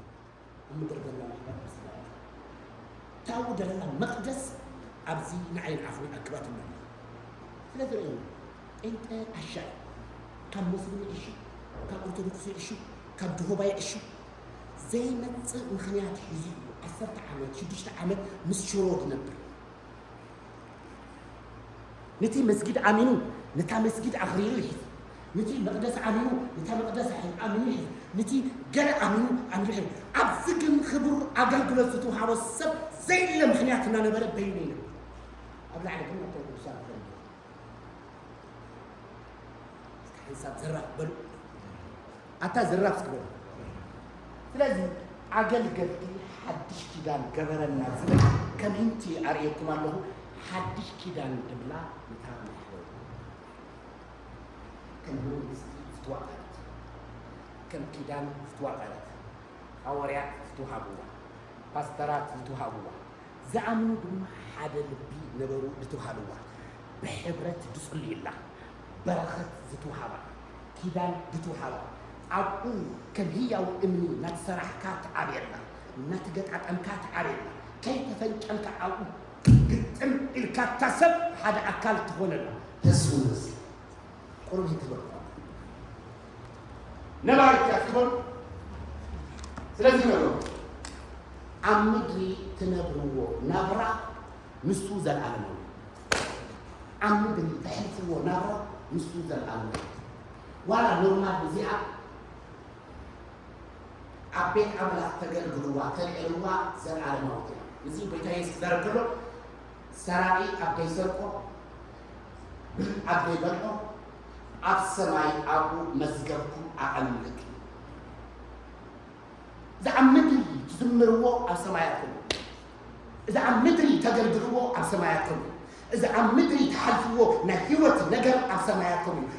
ኣብ ምድሪ ደላ ማሕበር ኣብ ሰማይ። ታቡ ደለላ መቕደስ ኣብዚ ንዓይን ዓኹን ኣክባትና። ስለዚ ርእዩ፣ ጴንጠ ዓሻ እዩ። ካብ ሞስሊም ይዕሹ፣ ካብ ኦርቶዶክስ ይዕሹ፣ ካብ ጅሆባ ይዕሹ፣ ዘይመጽእ ምኽንያት ሒዙ እዩ። ዓሰርተ ዓመት፣ ሽዱሽተ ዓመት ምስ ሽሮ ዝነብር። ነቲ መስጊድ ኣሚኑ፣ ነታ መስጊድ ኣኽሪሩ ይሕዝ። ነቲ መቕደስ ኣሚኑ፣ ነታ መቕደስ ኣሚኑ ይሕዝ። ነቲ ገለ ኣሚኑ፣ ኣሚኑ ይሕዝ። ኣብዚ ግን ክቡር ኣገልግሎት ዝተውሃቦ ሰብ ዘየለ ምኽንያት እናነበረ በይኑ ይነብር። ኣብ ላዕሊ ግን ኣብቶም ቅዱሳን ክኾኑ። እስኪ ሓንሳብ ዘራፍ በሉ። ኣታ ዘራፍ እስኪ በሉ። ስለዚ ኣገልገልቲ ሓድሽ ኪዳን ገበረና ዝብል ከም ሂንቲ ኣርእየኩም ኣለኹ። ሓድሽ ኪዳን ድብላ ነታ መሕበሩ ከም መንግስቲ ዝተዋቐረት፣ ከም ኪዳን ዝተዋቐረት፣ ሃዋርያት ዝተውሃብዋ፣ ፓስተራት ዝተውሃብዋ፣ ዝኣምኑ ድማ ሓደ ልቢ ነበሩ ዝተውሃብዋ፣ ብሕብረት ዝጽልዩላ፣ በረኸት ዝተውሃባ፣ ኪዳን ዝተውሃባ፣ ኣብኡ ከም ህያው እምኒ እናተሰራሕካ ትዓብየላ፣ እናተገጣጠምካ ትዓብየላ፣ ከይተፈንጨልካ ኣብኡ ግጥም ኢልካ እታ ሰብ ሓደ ኣካል ትኾነላ። ተስፉ መሲ ቁሩብ ይትበል ነባሪት እያ ትበሉ። ስለዚህ ነገሩ ኣብ ምድሪ ትነብርዎ ናብራ ንሱ ዘልኣለማዊ፣ ኣብ ምድሪ ተሕልፍዎ ናብራ ንሱ ዘልኣለማዊ። ዋላ ኖርማል እዚኣ ኣብ ቤት ኣምላኽ ተገልግልዋ ተልዕልዋ ዘልኣለማዊት እያ። እዚ ጎይታ የሱስ ክዛረብ ከሎ ሰራቂ ኣብ ዘይሰርቆ፣ ብል ኣብ ዘይበልዖ፣ ኣብ ሰማይ ኣብኡ መዝገብኩም ኣቐምጥ። እዚ ኣብ ምድሪ ትዝምርዎ ኣብ ሰማያት ኮይኑ፣ እዚ ኣብ ምድሪ ተገልግልዎ ኣብ ሰማያት ኮይኑ፣ እዚ ኣብ ምድሪ ትሓልፍዎ ናይ ህይወት ነገር ኣብ ሰማያት ኮይኑ እዩ።